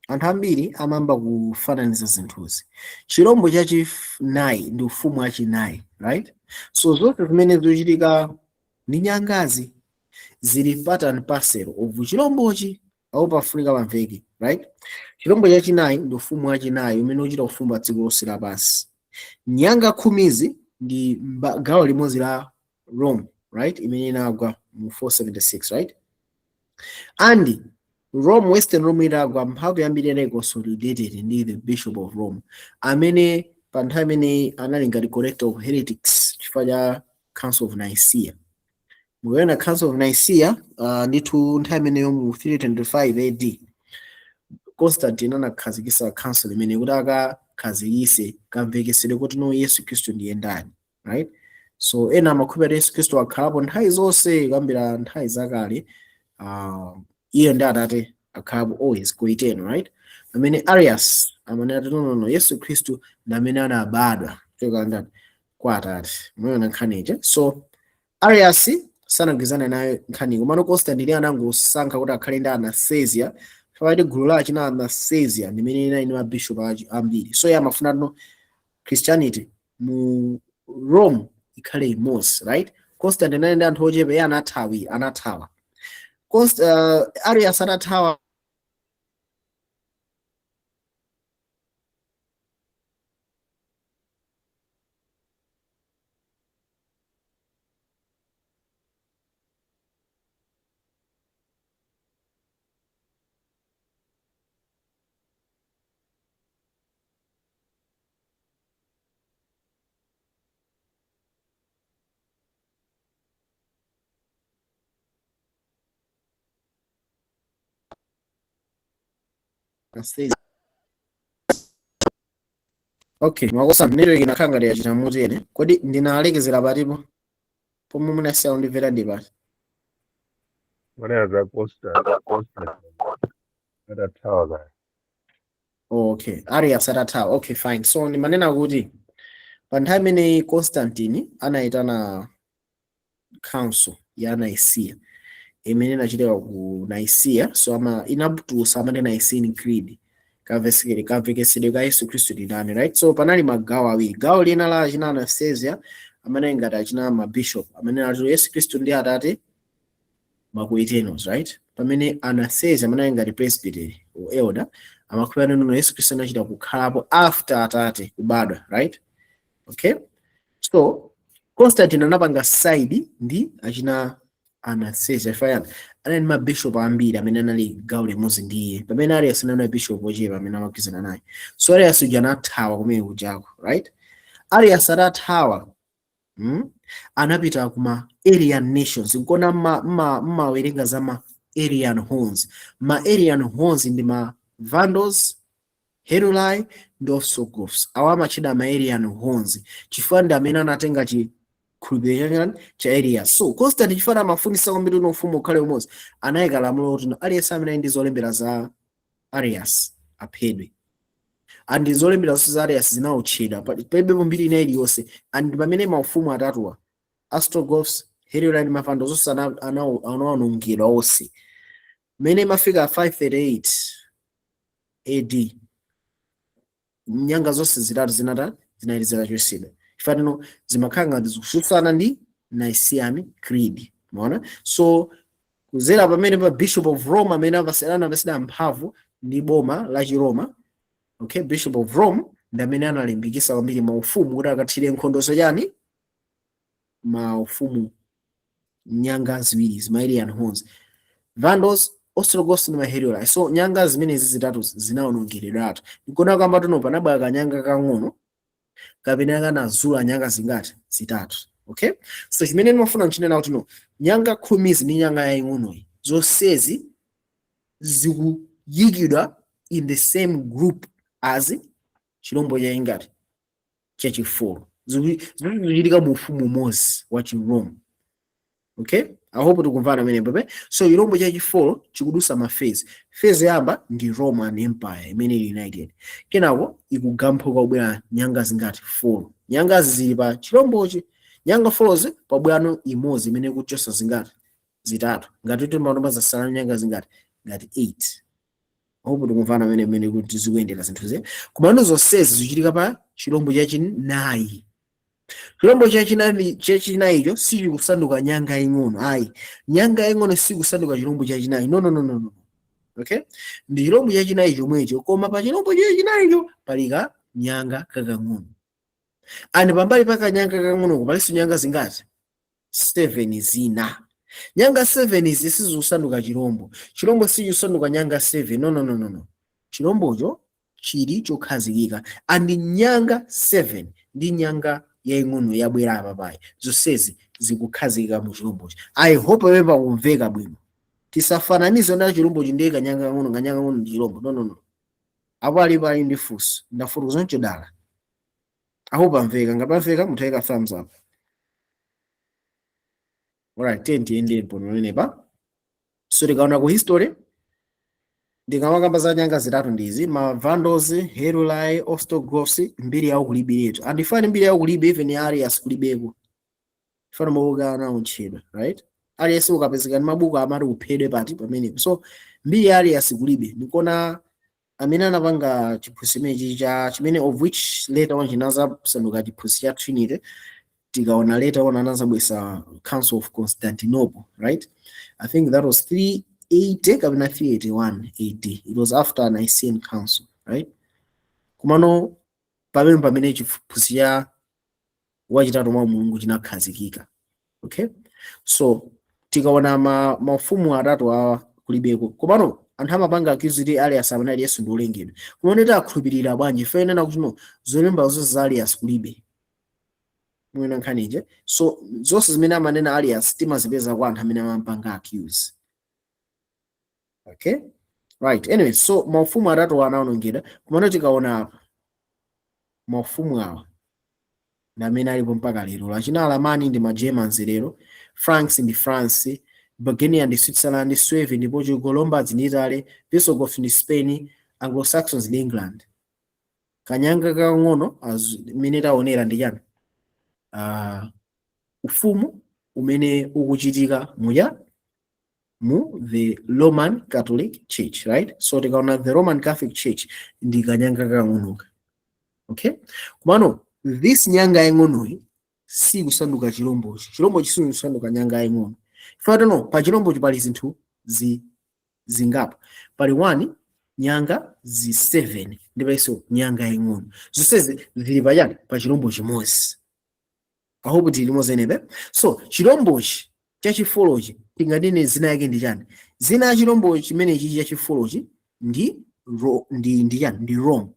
A: anthu ambiri amayamba kufananiza zinthuzi. Chirombo chachinayi ndi ufumu wachinayi, right? So zonse zimene zikuchitika ndi nyangazi zili part and parcel of chirombochi au pafunika pamveke, right? Chirombo chachinayi ndi ufumu wachinayi umene uchita ufumu pa dziko lonse lapansi. Nyanga 10zi ndi gawo limodzi la Rome, right? Imene inagwa mu 476, right? And Rome, Western Rome itagwa, mphamvu yambiri inali consolidated ndi the Bishop of Rome, amene pa nthawi imene anali ngati collector of heretics chifukwa cha Council of Nicaea. Mukuona Council of Nicaea, ndithu nthawi imeneyo mu 325 AD, Constantine anakhazikitsa council imene kuti akakhazikitse kamvekesedwe kuti no, Yesu Khristu ndiye ndani, right? So ena amakhulupirira Yesu Khristu akhalapo nthawi zonse kuyambira nthawi zakale, iye ndi Atate akhalapo always co-eternal, right? Pamene Arius amanena kuti no, no, no, Yesu Khristu ndi amene anabadwa kuchoka ndani? Kwa Atate. Muona nkhani ija? So Arius sanagwirizane nayo nkhani, komano Constantine anangosankha kuti akhale ndi Anastasia, pakati gulu la achina Anastasia ndimene inali ndi mabishop ambiri. So iye amafuna no Christianity mu Rome ikhale imodzi, right? Constantine anali ndi anthu ochepa, iye anathawa. Arius atathawa. Anastasia. Okay, makosa, network inakhala ngati yachita motere. Kodi ndinalekezera patipo pomwe munasiya kundimvera? Ndi pati?
C: Manena za Costa atathawa kaya.
A: Okay, Arius atathawa. Okay, fine. So ndimanena kuti pa nthawi imeneyi Constantine anayitana council ya Nicaea imene inachitika ku Nicaea. So ama inatulutsa amene Nicene Creed, kamvesekere kamvekesedwe ka Yesu Khristu ndani, right? So panali magawo awiri. Gawo lina la achina Anastasia, amene ngati achina mabishop, amene ati Yesu Khristu ndi Atate ma co-eternals, right? Pamene Anastasia, amene ali ngati presbytery or elder, amakhulupirira neno Yesu Khristu anachita kukhalapo after Atate kubadwa, right? Okay, so Constantine anapanga side ndi achina Anastasia. Fayana anali ndi mabishop ambiri amene anali gawo limodzi ndi iye, pamene Arius anali bishop ochepa amene amagwirizana naye. So Arius uja anathawa kumene kujako, right? Arius atathawa, Anapita kuma Arian nations. Nkona mmawerenga za ma Arian horns. Ma Arian horns ndi ma Vandals, Heruli ndi Ostrogoths. Awa amatchedwa ma Arian horns chifukwa ndi amene anatenga chikhulupiriro chachani cha Arius. So Constantine, chifukwa amafunisa kwambiri kuti ufumu ukhale umodzi, anayika lamulo kuti aliyense amene ali ndi zolembera za Arius aphedwe. And zolembera zonse za Arius zinawotchedwa, palibepo mbiri ina iliyonse. And pamene maufumu atatuwa, Ostrogoths, Heruli ndi Mavandals, zonse anawonongedwa onse. Mmene mafika 538 AD, nyanga zonse zitatu zinata zinali zitachotsedwa, chifukwa zimakhala ngati zikutsutsana ndi Nicene Creed, maona? So kuzera pamene pa Bishop of Rome amene anapasira mphamvu ndi boma la Chiroma, okay, Bishop of Rome ndi amene analimbikitsa kwambiri maufumu kuti akathire nkhondo zachani maufumu nyanga ziwiri, ma Arian horns, Vandals, Ostrogoths ndi Maheruli. So nyanga zimenezi zitatu zinawonongeredwatu. Nkona kamba tuno panabwera kanyanga kang'ono kapena kanazula nyanga zingati? Zitatu. Okay, so chimene ndimafuna nchinena kuti no, nyanga 10 ndi nyanga yaying'onoyi zonsezi zikuyikidwa in the same group as chilombo chayingati chachi four. Zikuchitika mu ufumu umodzi wa Chiroma. Okay, I hope tikumvana pamenepo pe. So chilombo chachi four chikudusa ma phase. Phase yamba ndi Roman Empire imene ili united, kenako ikugamphuka kubwera nyanga zingati? 4. Nyangazi zili pa chilombochi. Nyanga 4 pabwano imodzi imene ikuchosa zingati? Zitatu. Ngati timbalomba zasala nyanga zingati? Ngati 8. Hope tikumvana pamene mmene kuti zikuyendera zinthu ze. Komano zonsezi zikuchitika pa chilombo chachinayi. Chilombo chachinayi, chachinayicho sichikusanduka nyanga ing'ono ayi. Nyanga ing'ono sikusanduka chilombo chachinayi. No, no, no, no, no. Okay, ndi chilombo chachinayi chomwecho, koma pa chilombo chachinayicho pali ka nyanga kakang'ono, and pambali pa kanyanga kakang'onoko palinso nyanga zingati? 7 zina. Nyanga 7 izi sizikusanduka chilombo. Chilombo sichikusanduka nyanga 7. No, no, no, no, no. Chilombocho chili chokhazikika, and nyanga 7 ndi nyanga yaying'ono yabwera apapayi, zonsezi zikukhazikika mu chilombocho. I hope pamene pakumveka bwino. Tisafananize na chilombochi ndiye kanyanga kang'ono, kanyanga kang'ono ndi chilombo. No, no, no. Apo alipo ali ndi funso? Ndafotokoza nchodala. I hope pamveka. Ngati pamveka, mutayika thumbs up. Alright, tiyende pamenepa. So tikaona ku history, ndikamakamba za nyanga zitatu ndizi ma Vandals, Heruli, Ostrogoths, mbiri yawo kulibiretu. Andifani mbiri yawo kulibe, even ya Arius kulibeko. Fana mabuku anautchedwa, right? Arius ukapezeka ndi mabuku amati uphedwe pati pamenepo. So mbiri ya Arius kulibe. Ndikuona amene anapanga chiphunzitso chimenechi cha chimene, of which later on chinazasanduka chiphunzitso cha Trinity. Tikaona later on anazabwesa Council of Constantinople, right? I think that was 380 kapena 381 AD. It was after Nicene Council, right? Kumano pamene chiphunzitso cha wachitatu mwa Mulungu chinakhazikika. Okay, so tikaona mafumu atatu awa kulibeko. Komano anthu amapanga accuse kuti Arius amene Yesu ndi olengedwa. Kumene takhulupirira bwanji? Ife nena kuti no, zolemba zonse za Arius kulibe. Mwina nkhanije. So zonse zimene amanena Arius timazipeza kwa anthu amene amampanga accuse. Okay. Right, anyway, so maufumu atatu anawonongedwa. Kumano tikaona apa maufumu awa ndi amene alipo mpaka lero. Achina Alamani ndi ma Germans lero, Franks ndi France, Burgundia ndi Switzerland, Suevi ndi Portugal, Lombards ndi Italy, Visigoths ndi Spain, Anglo-Saxons ndi England. Kanyanga kakang'ono imene taonera ndi chani? Ufumu umene ukuchitika muya mu the Roman Catholic Church, right? So tikaona the Roman Catholic Church ndi kanyanga kakang'onoka, okay? Kumano this nyanga yang'onoyi sikusanduka chilombochi, chilombochi sikusanduka nyanga yang'ono. Ifatono pa chilombochi pali zinthu zingapo, pali 1 nyanga zi 7 ndiponso nyanga yang'ono, zonsezi zili pachani? Pa chilombo chimodzi. I hope tili limodzi. So chilombochi chachi fourchi tinganene zina yake ndi chani? Zina ya chilombo chimenechi chachi fourchi ndi chani? Ndi Rome,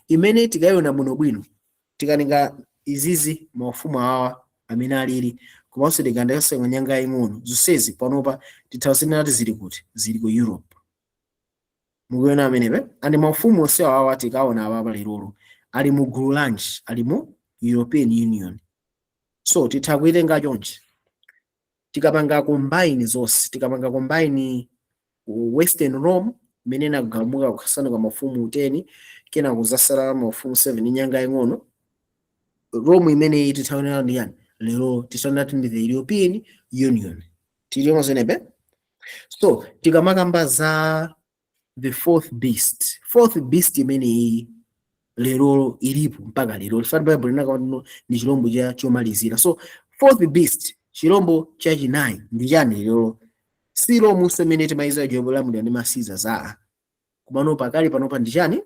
A: imene tikayiona bwinobwino tikatenga izizi maufumu awa amene alili, komanso tikandasenga nyanga yaying'ono, zonsezi panopa tithawasinati zili kuti? Zili ku Europe. Mukuona amenepe? And maufumu onse awawa tikaona awapa lerolo ali mu gulu lanji? Ali mu European Union. So titha kuitenga chonchi, tikapanga combine zonse, tikapanga combine Western Rome imene inagamuka kusanduka mafumu 10, kena kuzasala mafumu 7, nyanga yaying'ono, Rome imeneyi tithaonera ndi yani lero? Tithaonera ndi the European Union. Tili zenepe. So tikamakamba za the fourth beast, fourth beast imeneyi lero ilipo mpaka lero. Lifati Bible linaka ndi chilombo cha chomalizira. So fourth beast, chilombo chachinayi, ndi chani lero? Si Rome imene timayiza jobolamulira ndi masiza za kumano pakali panopa ndi chani?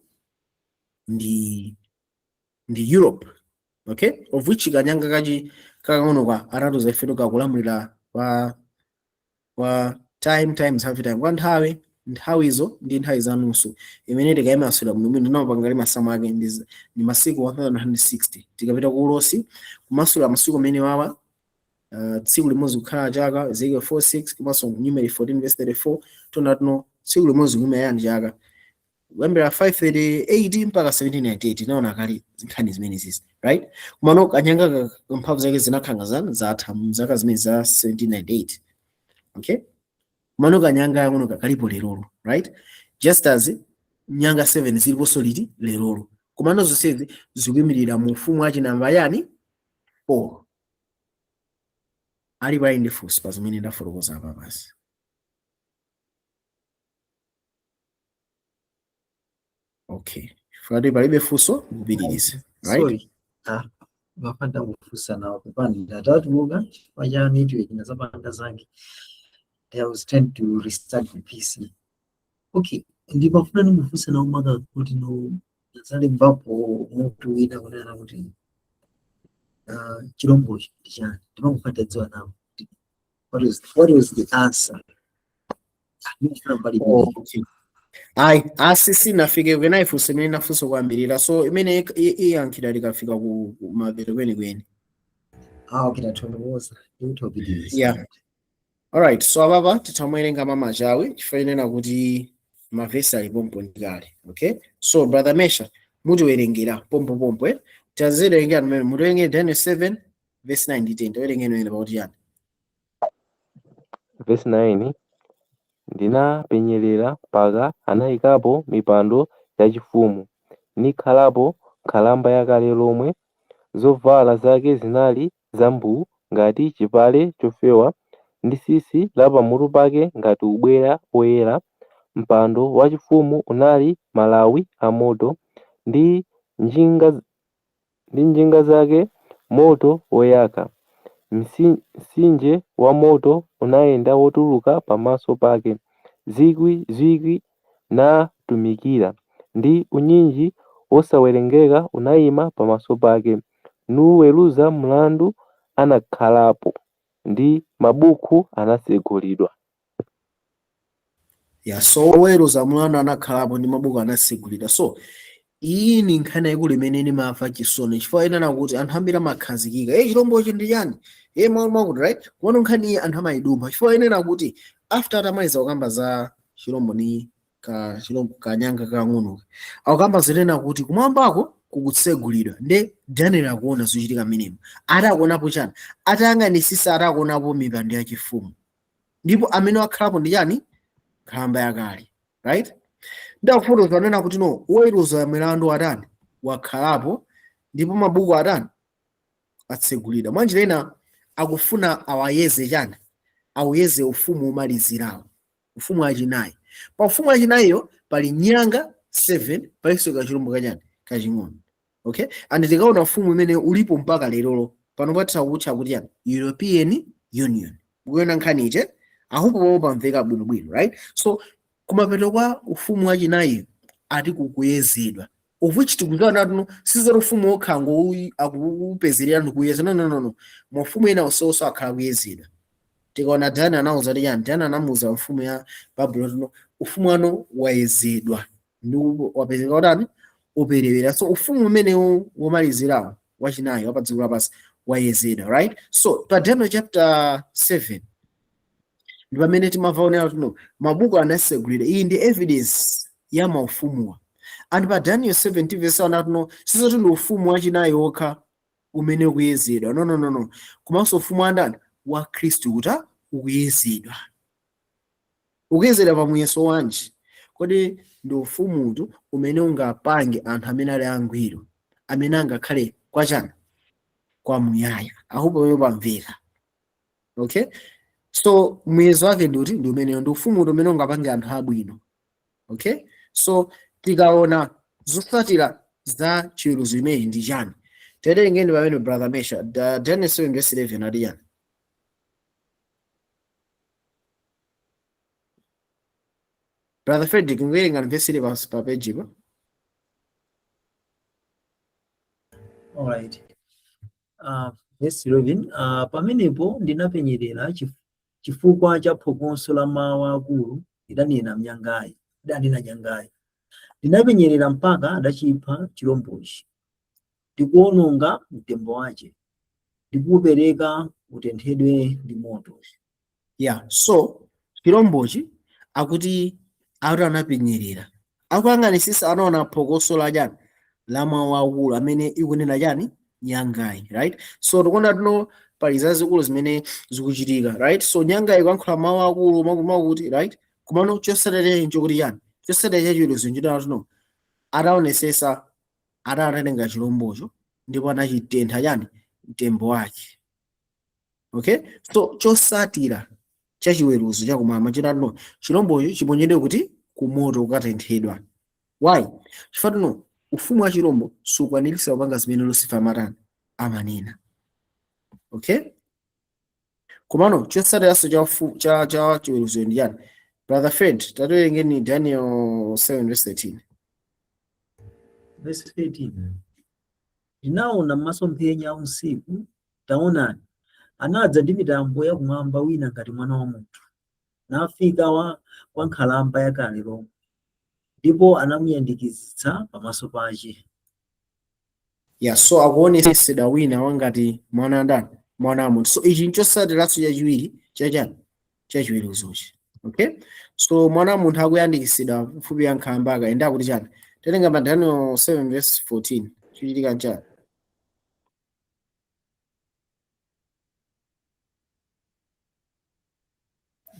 A: Ndi Europe, okay? Of which kanyanga kachi kakang'ono ka atatu zaifeto kakulamulira kwa time times half time, kwa nthawi, nthawizo ndi nthawi zanunso, imene tikayimasula bwino bwino ndinamapanga masamu ake ndi masiku 160. Tikapita ku ulosi kumasula masiku amene wawa, tsiku limodzi kukhala chaka, Ezekiel 46 komanso Numeri 14 verse 34, tona tuno tsiku limodzi kuima yani chaka kuyambira 538 mpaka 1798. Tinaona kale nkhani zimene zizi, right? Kumano kanyanga mphamvu zake zinakhanga zani? Zatha mzaka zimene za 1798, okay? Kumano kanyanga yang'ono kakalipo lerolo, right? Just as nyanga 7 ziliponso liti? Lerolo. Kumano zonsezi zikuyimirira mu ufumu wachinamba yani? 4. Ali pali ndi funso pa zimene ndafotokoza apa basi? Okay, fati palibe funso, kupitiriza, right?
D: Sorry. Ah, mafanda kufunsa nawo, pepani, ndatuluka chifukwa cha network inazapanga zange. I was trying to restart the PC. Okay, ndimafuna ndikufunsa nawo maka kuti no ndazalembapo mutu wina kunena kuti chilombochi ndi chani. Ndimangofuna dziwa nawo what was the answer? Ndimafuna mbali
A: Oh, okay. Ayi, asi sinafike kwena ifunso imene inafunso kuyambirira, so imene iyankhidwa likafika ku mapeto kwenikweni.
D: Ah, okay, ndathokoza. Ndikuthokoza.
A: Yeah. Alright, so apapa tithamuwerenga mamachawi chifukwa chinena kuti mavesi ali pompo ndikale. Okay? So brother Mesha, mutiwerengera pompo pompo, eh? Taziwerengera mmene mutiwerengere Daniel 7 verse 9 ndi 10. Tawerengeni wene pakuti yani?
B: Verse 9: Ndinapenyerera mpaka anayikapo mipando yachifumu, nikhalapo Nkhalamba yakale lomwe, zovala zake zinali zambuu ngati chipale chofewa, ndi tsitsi la pamutu pake ngati ubweya oyera. Mpando wachifumu unali malawi amoto, ndi njinga zake moto woyaka. Mtsinje wa moto unayenda wotuluka pamaso pake, zikwi zikwi natumikira, ndi unyinji wosawerengeka unayima pamaso pake, nuweruza mlandu anakhalapo, ndi mabuku anatsegulidwa.
A: Yeah, so oweruza mlandu anakhalapo ndi mabuku anatsegulidwa. So iyi ni nkhani yaikulu imene ndimamva chisoni chifukwa inena kuti anthu ambiri amakhazikika, chilombochi ndi chani, mwakuti, right? Kuona nkhani iyi anthu amayidumpha chifukwa inena kuti after atamaliza kukamba za chilombo ni Ka chilombo kanyanga kang'ono akukamba zonena kuti kumwambako kukutsegulidwa, nde Daniel akuona zochitika mmenemo. Atakuonapo chani? Atayang'anisisa, atakuonapo mipando yachifumu, ndipo amene wakhalapo ndi chani? Nkhalamba yakale, right? Ndakufotokoza nena kuti no, woweruza milandu atani? Wakhalapo, ndipo mabuku atani? Atsegulidwa. Mwanjira ina akufuna awayeze chani? Awuyeze ufumu womalizirawo, ufumu wachinayi. Pa ufumu wachinayiyo pali nyanga 7, palinso kachilombo kachani? Kaching'ono. Okay, and tikaona ufumu umene ulipo mpaka lerolo pano patha kutcha kuti yani? European Union. Mukuona nkhani ije ahupo pomwe pamveka bwinobwino, right? So kumapeto kwa ufumu wachinayi ati kukuyezedwa, of which tikudziwa natuno sizoti ufumu wokha akupezerera ndikuyeza. No, no, no, no, mafumu ena osonso akhala kuyezedwa. Tikaona Daniel anawuza kuti chani? Daniel anamuwuza mfumu ya Babuloni tuno ufumu wanu wayezedwa ndi wapezeka utani? Uperewera. So ufumu umenewu womalizirawo wachinayi wa pa dziko lapansi wayezedwa, right? So pa Daniel chapter 7 ndi pamene timavaonera tuno mabuku anasegulira. Iyi ndi evidence ya maufumuwa. And pa Daniel 7 timvesaona tuno sizoti ndi ufumu wachinayi wokha umene ukuyezedwa. No, no, no, no, komanso ufumu wa ndani? Wa Khristu kuti ukuyezedwa. Ukuyezedwa pa muyeso wanji? Kodi ndi ufumutu umene ungapange anthu amene ali angwiro, amene angakhale kwachani? Kwamuyaya. Ahupo pamene pamveka. Okay, so muyezo wake ndi uti? Ndi umeneyo, ndi ufumutu umene ungapange anthu abwino. Okay, so tikaona zotsatira za chiweruzo imeneyi ndi chani? Tiwerengeni pamene, brother Mesha, Daniel 7 verse 11 ati chani? Brother Frederick, nguwerenga verse ili pa page ipo.
D: Alright. Verse 11, pamenepo ndinapenyerera chifukwa cha phokoso la mawu akulu idanena nyangayi, idanena nyangayi. Ndinapenyerera mpaka adachipha chilombochi ndikuwononga mtembo wache ndikuwupereka utenthedwe ndi moto.
A: Yeah, so chilombochi akuti anapenyerera, akuyang'anisisa, anaona phokoso la chani? La mawu akulu amene ikunena chani? Nyangayi, right? So tikuona tuno pali zazikulu zimene zikuchitika, right? So nyangayi ikuyankhula mawu akulu makuti, right? Komano chotsatira nchokuti chani? Chotsatira chachiweruzo nchitatu tuno ataonesesa atatenga chilombocho ndipo anachitentha chani? Mtembo wake. Okay, so chotsatira chachiweruzo chakumwamba chitatu chilombocho chiponyedwe kuti? Kumoto, kukatenthedwa. Why? Chifukwa tuno ufumu wa chilombo sukwanirisa kupanga zimene Lucifer amatani? Amanena. Okay, komano chotsatiranso cha chiweruzo ndi chani? Brother Fred, tatiwerengeni Daniel 7 verse 13.
D: Verse 13, ndinaona m'masomphenya a usiku, taonani, anadza ndi mitambo yakumwamba wina ngati mwana wa munthu, nafika kwa nkhalamba yakale lomwe, ndipo anamuyandikizitsa pamaso pache.
A: Yeah, so akuonesedwa wina wangati mwana ndani? Mwana wa munthu. So ichi nchotsatiranso chachiwiri chachani? Chachiweruzochi. Okay, so mwana wa munthu akuyandikitsidwa mfupi ya nkhalamba akaenda kuti chani? Tatenga pa Daniel 7 verse 14, chichitika nchani?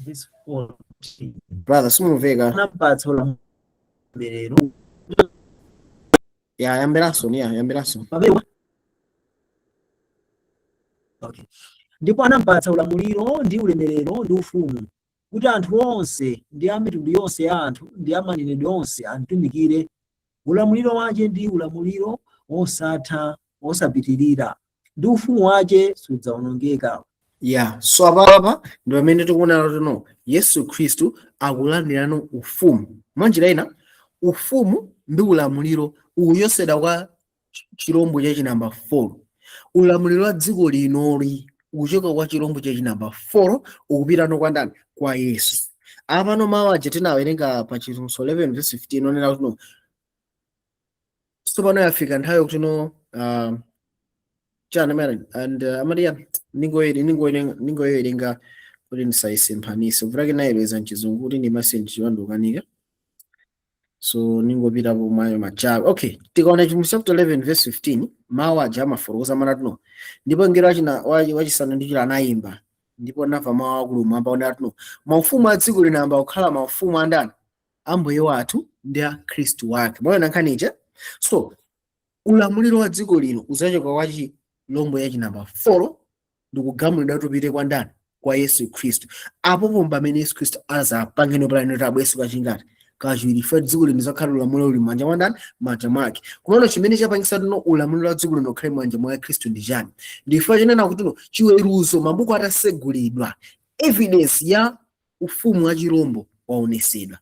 D: Verse 14.
A: Brother, simumveka.
D: Anapatsa ulemerero.
A: Ya, yambiranso, ya, yambiranso.
D: Pamene okay. Ndipo anampatsa ulamuliro ndi ulemerero ndi ufumu, kuti anthu onse ndi a mitundu yonse ya anthu ndi a manenedwe onse amtumikire. Ulamuliro wache ndi ulamuliro wosatha wosapitirira, ndi ufumu wache sudzawonongeka.
A: Yeah, so apapa ndi pamene tikuona kuti Yesu Khristu akulandirano ufumu. Mwanjira ina ufumu ndi ulamuliro ukuchotsedwa kwa chirombo chachinamba 4. Ulamuliro wa dziko linoli ukuchoka kwa chirombo chachinamba 4 ukupitano kwa ndani? Kwa Yesu. Apano mawu aja tinawerenga pa Chivumbulutso 11 verse 15 onena kuti no, tsopano yafika nthawi yokuti no, chani amene and amati ningoyerenga kuti ndisayisemphanise, kuvutake nayeleza mchizungu kuti ndimase mchiwandukanika. So ningopitapo mwayo machawi. Okay, tikaona Chivumbulutso chapter 11 verse 15, mawu aja amafotokoza manatino: "Ndipo mngelo wachisanu ndi chiwiri anayimba, ndipo namva mawu akulu mwamba onatino, maufumu a dziko linayamba kukhala maufumu a ndani? A Mbuye wathu ndi a Khristu wake." Mwaona nkhani ija? So ulamuliro wa dziko lino uzachoka kwa chilombo yachi namba 4 ndikugamulidwa tupite kwa ndani? Kwa Yesu Khristu. Apopo pamene Yesu Khristu azapangeno plan abweso kachingati? Kachiwiri. Fa dziko lino zakhala ulamuliro uli m'manja mwa ndani? M'manja mwake. Komano chimene chapangisa tino ulamuliro wa dziko lino ukhale m'manja mwa Khristu ndi chani? Ndifa chinena kuti no chiweruzo, mabuku atasegulidwa, evidence ya ufumu wa chirombo waonesedwa,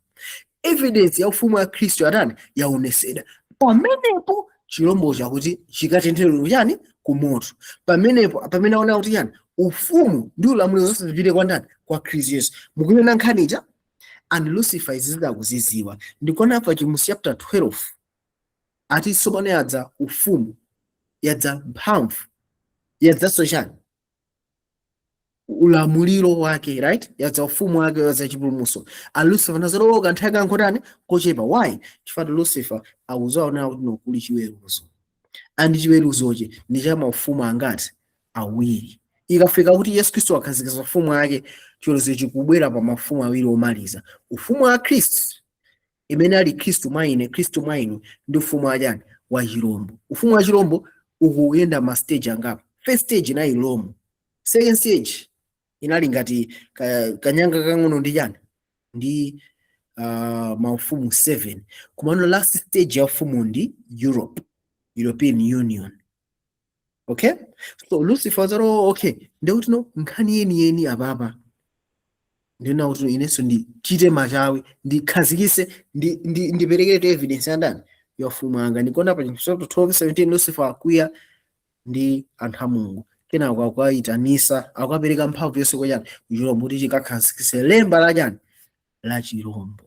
A: evidence ya ufumu wa Khristu atani? Yaonesedwa. Pamenepo chirombo chakuti chikatentherero chani? Kumoto. Pamenepo pamene aona kuti chani? Ufumu ndi ulamuliro zonse zipite kwa ndani? Kwa Khristu Yesu. Mukuiona nkhanicha? And Lucifer izi zidakuziziwa. Ndikuona pa Chivumbulutso chapter 12 ati tsopano yadza ufumu, yadza mphamvu, yadzanso chani? Ulamuliro wake, right? Yadza ufumu wake, yadza chipulumutso. A Lucifer nazolowoka nthawi kankhotani? Kochepa. Why? Chifukwa Lucifer akuzaona kuti no kuli chiweruzo, and chiweruzochi ndi cha maufumu angati? Awiri. Ikafika kuti Yesu Khristu akhazikitsa ufumu wake, chiweruzo chikubwera pa mafumu awiri omaliza: ufumu wa Khristu imene ali Khristu mwa ine, Khristu mwa inu, ndi ufumu wa chani? Wa chirombo. Ufumu wa chirombo ukuyenda ma stage angapo. First stage inali Rome, second stage inali ngati kanyanga kang'ono ndi chani? Ndi maufumu 7. Komano last stage ya ufumu ndi Europe, European Union. Okay, so Lucifer zaro, okay, ndikuti no nkhani yeniyeni apapa ndina kuti inenso ndichite machawi, ndikhazikise, ndiperekere evidence ya ndani? Ya ufumu anga. Ndikuona pa chapter 12 17 Lucifer akwiya ndi anthu a Mulungu, kenako akuwayitanisa, akuwapereka mphamvu yonse kwa chani? Kuchirombo, kuti chikakhazikise lemba la chani? La chirombo.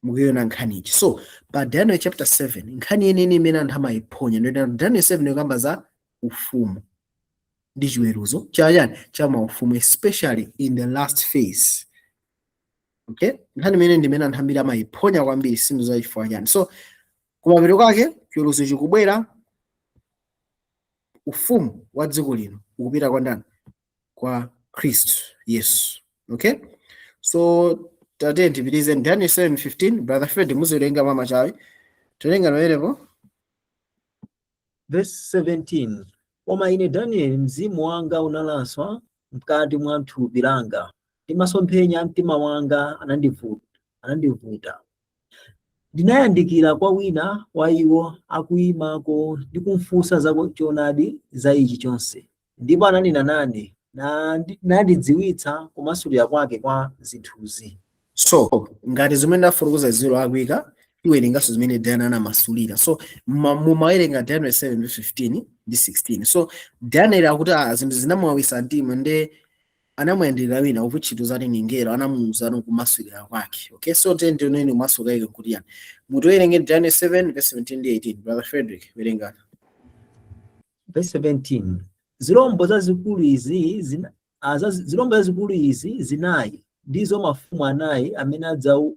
A: Mukuiona nkhanichi? So pa Daniel chapter 7, nkhani yeniyeni imene anthu amayiphonya ndi Daniel 7 ikamba za ufumu ndi chiweruzo cha chani? Cha maufumu, especially in the last phase. Okay, nkhani imene ndi imene anthu ambiri amayiphonya kwambiri, sinthu za chifukwa chani. So kumapeto kwake chiweruzo chikubwera, ufumu wa dziko lino ukupita kwa ndani? Kwa Khristu Yesu. Okay, so tate tipitirize Daniel 7:15. Brother Fred, muziwerenga mama chawe, tiwerenga noyerepo.
D: Verse 17: Koma ine Danieli, mzimu wanga unalaswa mkati mwa thupi langa, ndi masomphenya a mtima wanga anandivuta. Ndinayandikira kwa wina wa iwo akuyimako ndi kumfunsa za choonadi za ichi chonse. Ndipo ananena nane, nandidziwitsa kumasulira kwake kwa zinthuzi.
A: So ngati zimene ndafotokoza zero akuika, tiwerenganso zimene Daniel anamasulira. So mumawerenga Daniel 7 verse 15 ndi 16. So Daniel akuti zinthu zinamuwawisa mtima, nde anamuyandikira wina ukuchito zati ningelo, anamuwuza kumasulira kwake. Okay, so tiyeni kumasuka ike kuti yani? Mutiwerenge Daniel 7 verse 17 ndi 18. Brother Frederick, werengani.
D: Verse 17: Zilombo zazikulu izi zinayi ndizo mafumu anayi amene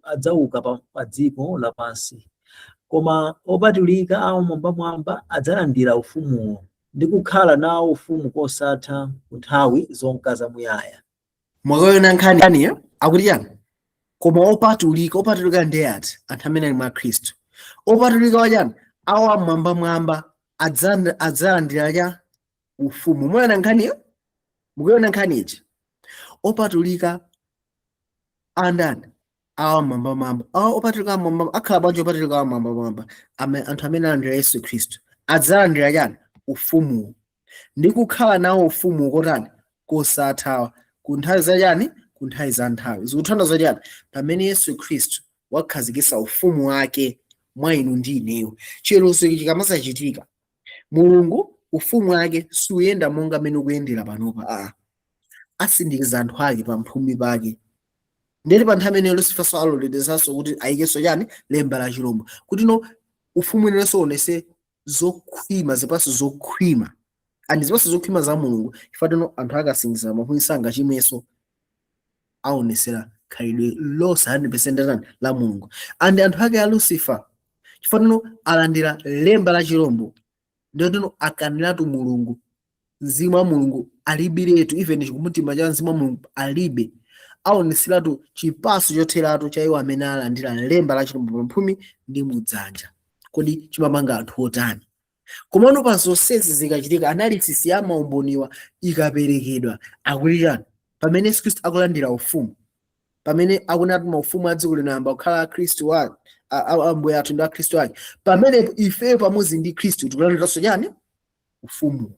D: adzauka pa dziko lapansi. Koma opatulika a Mwambamwamba adzalandira ufumuwo ndi kukhala nawo ufumu kosatha, ku nthawi zonka zamuyaya.
A: Mwakaona nkhani ya akuti chani? Koma opatulika. Opatulika ndi ati? Anthu amene ali mwa Khristu. Opatulika wachani? Awa mwambamwamba adzalandira cha ufumu. Muona nkhaniyo? Mukuona nkhani ichi? Opatulika andani? Awa mwambamwamba. Awa opatulika mwambamwamba akhala bwanji? Opatulika awa mwambamwamba, anthu amene alandira Yesu Khristu, adzalandira chani? Ufumuwo ndi kukhala nawo ufumu kotani? Kosathawa, ku nthawi zachani? Ku nthawi za nthawi. Zikutanthauza chani? Pamene Yesu Khristu wakhazikitsa ufumu wake mwa inu ndi ineyo, chiweruzo chikamasachitika, Mulungu ufumu wake suyenda monga mmene ukuyendera panopa. Asindikiza anthu ake pamphumi pake. Ndeti pa nthawi imeneyo Lucifer aloledezanso kuti ayikenso chani? Lemba la chirombo, kuti no ufumu inenso uonese zokhwima, zipatso zokhwima, and zipatso zokhwima za Mulungu, chifukwa tino anthu akasindikiza pamphumi sangachimwenso, aonesera Khalidwe lonse 100% tani la Mulungu. And anthu ake a Lucifer, chifukwa alandira lemba la chirombo, ndiyotino akaniratu Mulungu. Mzimu wa Mulungu alibiretu, even chikumutima cha mzimu wa Mulungu alibe. Aoneseratu chipaso chotheratu cha iwo amene alandira lemba la chirombo pamphumi ndi mudzanja. Kodi chimapanga anthu otani? Komano pa zonsezi zikachitika, analysis ya maumboniwa ikaperekedwa, akuti chani? Pamene Yesu Khristu akulandira ufumu, pamene akunati maufumu a dziko lino ayamba kukhala akhristu wa ambuye athu ndi akhristu ake, pamenepo ifeyo pamodzi ndi Khristu tikulandiranso chani? Ufumu.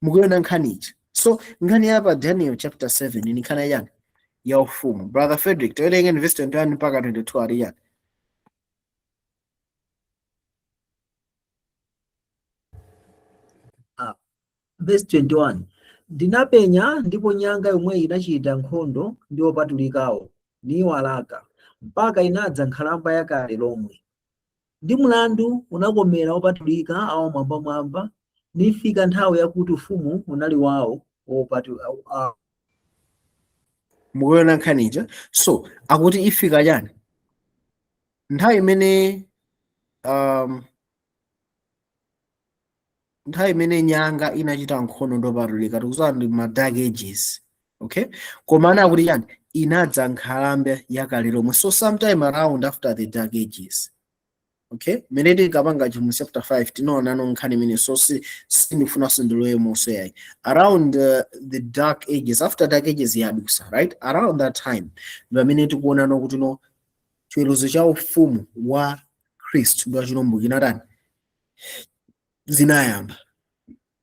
A: Mukuona nkhani iji? So nkhani ya pa Daniel chapter 7 ni nkhani ya chani? Ya ufumu. Brother Frederick, tawerenge verse 21 mpaka 22, ali chani?
D: Verse 21, Ndinapenya, ndipo nyanga yomwe inachita nkhondo ndi opatulikawo, niwalaka, mpaka inadza nkhalamba yakale lomwe. Ndi mlandu unakomera opatulika a Wamwambamwamba, nifika nthawi yakuti ufumu unali wawo
A: Mukuona nkhani ija? So akuti ifika chani? Nthawi imene nthawi imene nyanga inachita nkhondo ndopatulika, tikuziwa ndi ma Dark Ages, okay? Koma ana akuti chani? Inadza nkhalamba yakale lomwe. So sometime around after the Dark Ages, okay, mene tinkapanga chimu chapter 5 tinaonano nkhani imene, so sindifunanso ndiloyemonso yayi. Around the Dark Ages, after Dark Ages yadusa, right around that time, pamene tikuonano kuti no chiweruzo cha ufumu wa Khristu ndi wa chirombo chinatani? Zinayamba,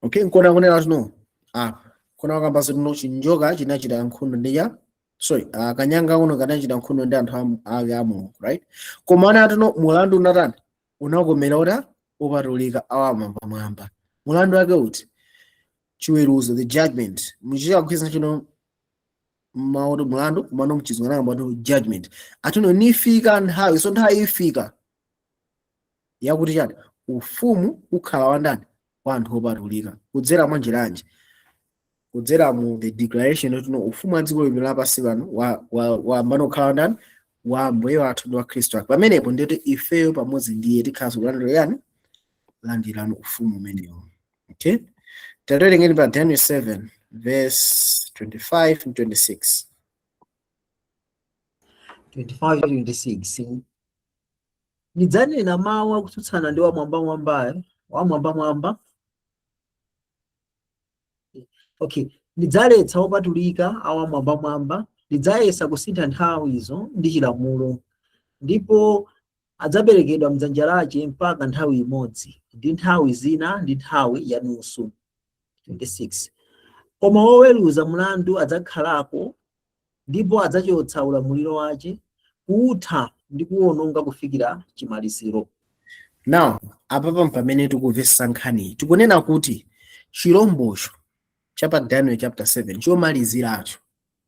A: okay? Nkona kunena tino apa kona wakamba tino chinjoka chinachita nkhondo ndi ya, sorry, kanyanga kuno kanachita nkhondo ndi anthu ake a Mulungu, right? Koma ana tino mulandu unatani? Unakomera uta opatulika awamwambamwamba. Mulandu wake uti? Chiweruzo, the judgment. Muchichakugwiza chino maoto mulandu kumano mchizungu anakamba kuti judgment. Atino nifika nthawi, so nthawi ifika yakuti chani? Ufumu ukhala wandani? Wa anthu opatulika. Kudzera mwa njiranji? Kudzera mu the declaration yoti no ufumu wa dziko lino lapansi pano wayamba kukhala wandani? Wa Ambuye wathu ndi wa Khristu ake. Pamenepo ndiyoti ifeyo pamodzi ndiye tikhalanso kulandira yani? Landirano ufumu umenewo, okay? Tawerengeni pa Daniel 7 verse 25 and 26.
D: 25 26. Ndidzanena mawu akutsutsana ndi Wamwambamwambayo, Wamwambamwamba. Okay, ndidzaletsa opatulika a Wamwambamwamba, ndidzayesa kusintha nthawizo ndi chilamulo, ndipo adzaperekedwa mdzanja lace mpaka nthawi imodzi, ndi nthawi zina ndi nthawi ya nusu. 26 Koma woweruza mlandu adzakhalako, ndipo adzachotsa ulamuliro wace, kuutha ndi kuwononga kufikira chimaliziro.
A: Now apapa pamene tikumvetsa nkhaniyi, tikunena kuti chirombocho cha pa Daniel chapter 7 chomaliziracho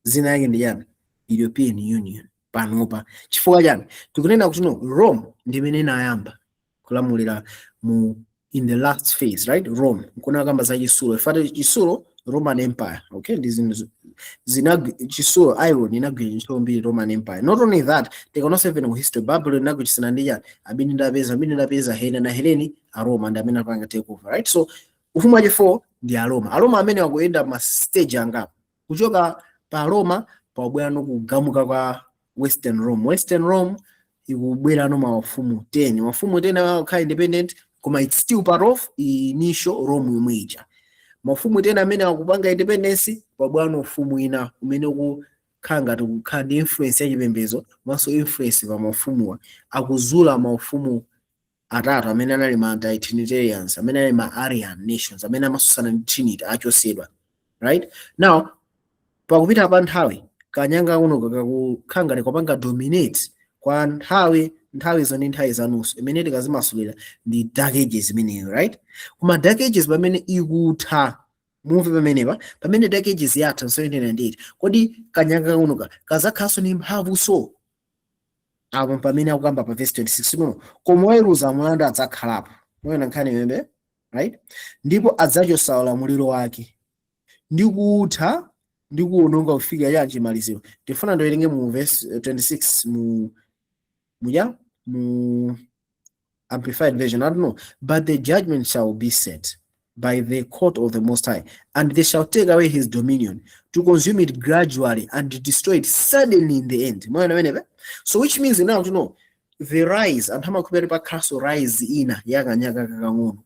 A: zina yake ndi chani? European Union panopa. Chifukwa chani? Tikunena kuti no Rome ndi imene inayamba kulamulira mu in the last phase, right? Rome nkuna kamba za chisulo, ifate chisulo Roman Empire, okay? Ndi zinthu chisulo iron inagwira ntchito mbiri Roman Empire. Not only that, tikaonanso even mu history, Babylon inagwirisana ndi chani? Abini ndapeza, abini ndapeza Helena na Heleni, a Roma ndi amene apanga take over, right? So ufumu wachi 4 ndi Aroma. Aroma amene akuyenda ma stage angapo, kuchoka pa Roma pabwera no kugamuka kwa Western Rome. Western Rome ikubwera no mafumu 10, mafumu 10 akukhala independent, koma it's still part of initial Rome yomwe ija. Mafumu 10 amene akupanga independence, pabwera no ufumu ina umene ukukhala ngati kukhala ndi influence ya chipembedzo komanso influence pa mafumuwa. Akuzula maufumu atatu amene anali ma anti-Trinitarians, amene anali ma Arian nations, amene amasusana ndi Trinity, achosedwa. Right now, pakupita pa nthawi, kanyanga kuno kakukhala ngati kopanga dominate kwa nthawi, nthawi zo ndi nthawi zanuso, imene tikazimasulira ndi Dark Ages imeneyo, right? Koma Dark Ages pamene ikutha, mumve pamenepa, pamene Dark Ages yatha 1798, kodi kanyanga kunoka kazakhalanso ndi mphamvuso? Apo pamene akukamba pa verse 26 kuno, koma woweruza mlandu adzakhalapo. Muona nkhani imene, right? Ndipo adzachosa ulamuliro wake ndi kutha Ndi kuwononga kufika ya chimaliziro. Tifuna ndiwerenge mu verse 26 mu muja mu Amplified Version. I don't know. "But the judgment shall be set by the court of the Most High, and they shall take away his dominion to consume it gradually and destroy it suddenly in the end." Mwaona pamenepa? So which means now to know the rise, anthu amakhulupirira pakhalanso rise ina yakanyanga kakang'ono.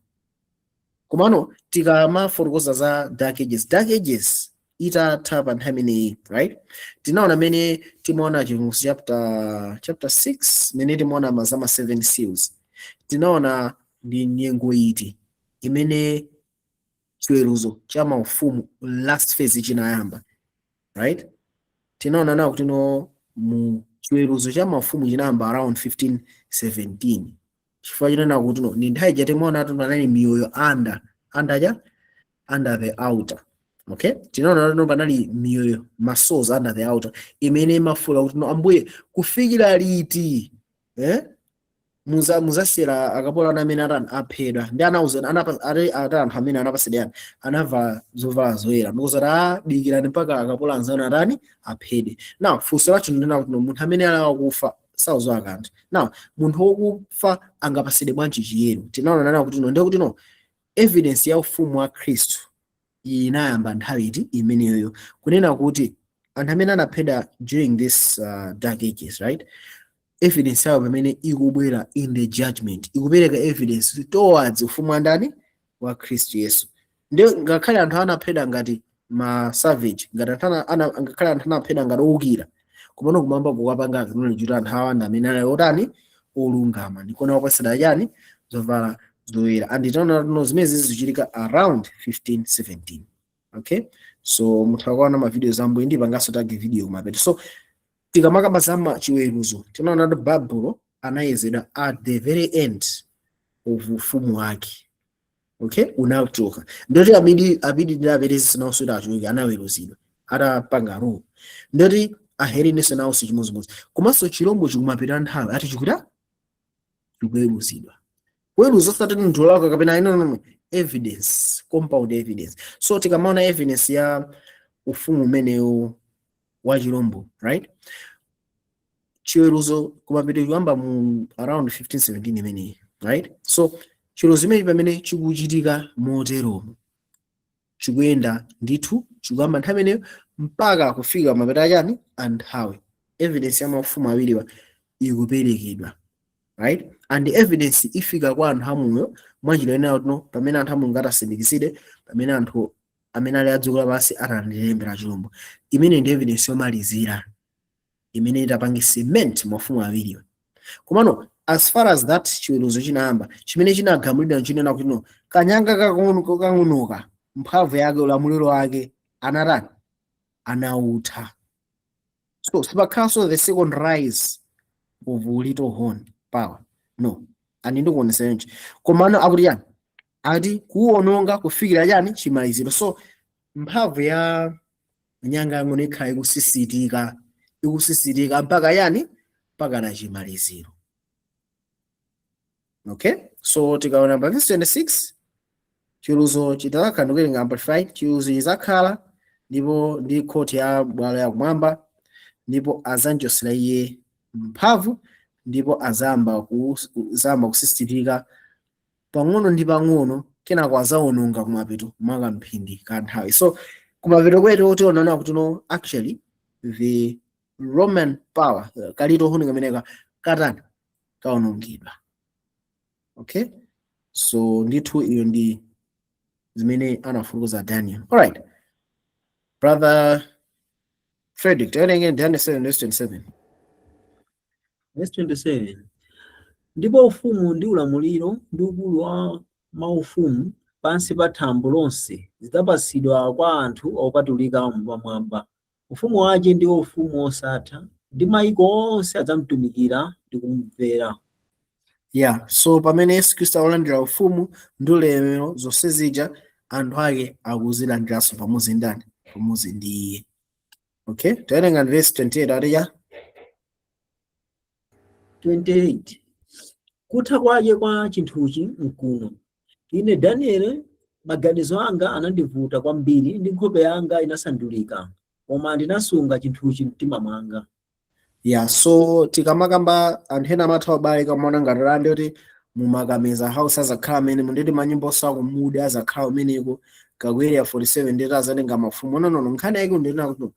A: Komano tikamafotokoza za Dark Ages, Dark Ages itatha pa nthawi imeneyi, right? Tinaona mene timaona Chivumbulutso chapter 6, mene timaona mazama seven seals. Tinaona ndi nyengo iti imene chiweruzo cha maufumu last phase chinayamba, right? Tinaona nawo kuti no, mu chiweruzo cha mafumu chinayamba around 1517, chifukwa chinena kuti no, ni nthawi ija timaona kuti panali miyoyo under ja under the altar, okay? Tinaona kuti no, panali miyoyo, ma souls under the altar imene imafula kuti no, "Ambuye, kufikira liti, eh? Muzasiyera akapolo anu amene atani aphedwa?" Ndi anauza ati anthu amene anapasidwa yani anavala zovala zoyera ndikuzati adikirani mpaka akapolo anzanu atani aphedwe. Now funso lathu ndina kuti no, munthu amene ali wakufa sauzowa kanthu. Now munthu wokufa angapasidwe bwanji chiyero? Tinaona nana kuti no, ndiye kuti no, evidence ya ufumu wa Khristu inayamba nthawi iti imeneyo, kunena kuti anthu amene anaphedwa during this Dark Ages, right, evidence yawo pamene ikubwera in the judgment ikupereka evidence towards ufumu wa ndani? Wa Khristu Yesu. Ndiyo ngakhale anthu anaphedwa ngati ma savage, ngati anthu ngakhale anthu anaphedwa ngati owukira, kumene kumwamba kukapanga acknowledge kuti anthu awa ndi amene ali otani, olungama, ndikuona wapasida chani, zovala zoyera. And tinaona tuno zimene zizichitika around 1517, okay? So mutha kuona ma videos ambuye ndi pangaso tag video kumapeto. So tikamakamba za chiweruzo, tinaona kuti Babulo anayezedwa at the very end of ufumu wake, okay, unachoka. Ndoti Amidi, Amidi ndi Aperezi nawonso kuti achoke, anaweruzidwa atapanga rule. Ndoti Ahelenenso nawonso chimodzimodzi. Komanso chilombo chikumapita nthawi ati chikuta chikuweruzidwa, kuweruza osati munthu olakwa kapena no, no, no. Evidence, compound evidence. So tikamaona evidence ya ufumu umenewu wa chilombo, right, chiweruzo kumapita kuyamba mu around 1517 imeneyi, right? So chiweruzo imeneyi pamene chikuchitika moteromo chikuyenda ndithu, chikuyamba nthawi imeneyo mpaka kufika mapeto achani anthawi. Evidence ya mafumu awiriwa ikuperekedwa, right? And the evidence ifika kwa anthu amoyo mwanjira ineyo tuno pamene anthu amoyo ngatasindikizide, pamene anthu amene ali adziko lapansi atalandilembera chilombo. Imene ndi evidence yomalizira imene itapange cement mafumu awiriwa. Komano as far as that chiweruzo chinayamba, chimene chinagamulidwa chinena kuti no, kanyanga kakang'onoka mphamvu yake, ulamuliro wake anatani, anautha. So sipakhalanso the second rise of little horn power, no. Ani ndikuonesa yonchi. Komano akuti yani ati kuwononga kufikira chani, chimaliziro. So mphamvu ya nyanga yang'ono ikhala ikusisitika, ikusisitika mpaka yani, mpaka na chimaliziro, okay? So tikaona pa verse 26, chiweruzo chitakhala, ndikuwerenga Amplified, chiweruzo chidzakhala ndipo ndi khoti ya bwalo yakumwamba, ndipo adzamchotsera iye mphamvu, ndipo azamba kusisitika pang'ono ndi pang'ono, kenako azawononga kumapeto mwa kamphindi ka nthawi. So kumapeto kwetu tionana kuti no, actually the Roman power, ka little horn kameneka katani, kawonongedwa, okay? So ndithu iyo ndi zimene anafotokoza Daniel. Alright, Brother Frederick, tawerenge Daniel 7 verse 27.
D: Verse 27: Ndipo ufumu ndi ulamuliro ndi ukulu wa maufumu pansi pa thambo lonse zidzapatsidwa kwa anthu opatulika pamwamba. Ufumu wake ndiwo ufumu wosatha, ndi mayiko onse adzamutumikira ndi kumumvera.
A: Yeah, so pamene Yesu Khristu akulandira ufumu ndi ulemerero zonse zija, anthu ake akuzilandiranso pamodzi ndani? Pamodzi ndi iye, okay? Tawerenga verse 28, atiya.
D: 28: Kutha kwake kwa chinthuchi nkuno. Ine Danieli maganizo anga anandivuta kwambiri ndi nkhope yanga inasandulika. Koma ndinasunga chinthuchi mtima mwanga.
A: Yeah, so tikamakamba anthu ena amatha ubale kamaona ngati lande kuti mumakameza house azakhala amene munditi manyumba osakumuda azakhala umeneko kaku Area 47 ndeti azatenga mafumu. No, no, no, nkhani yake ndinena kuti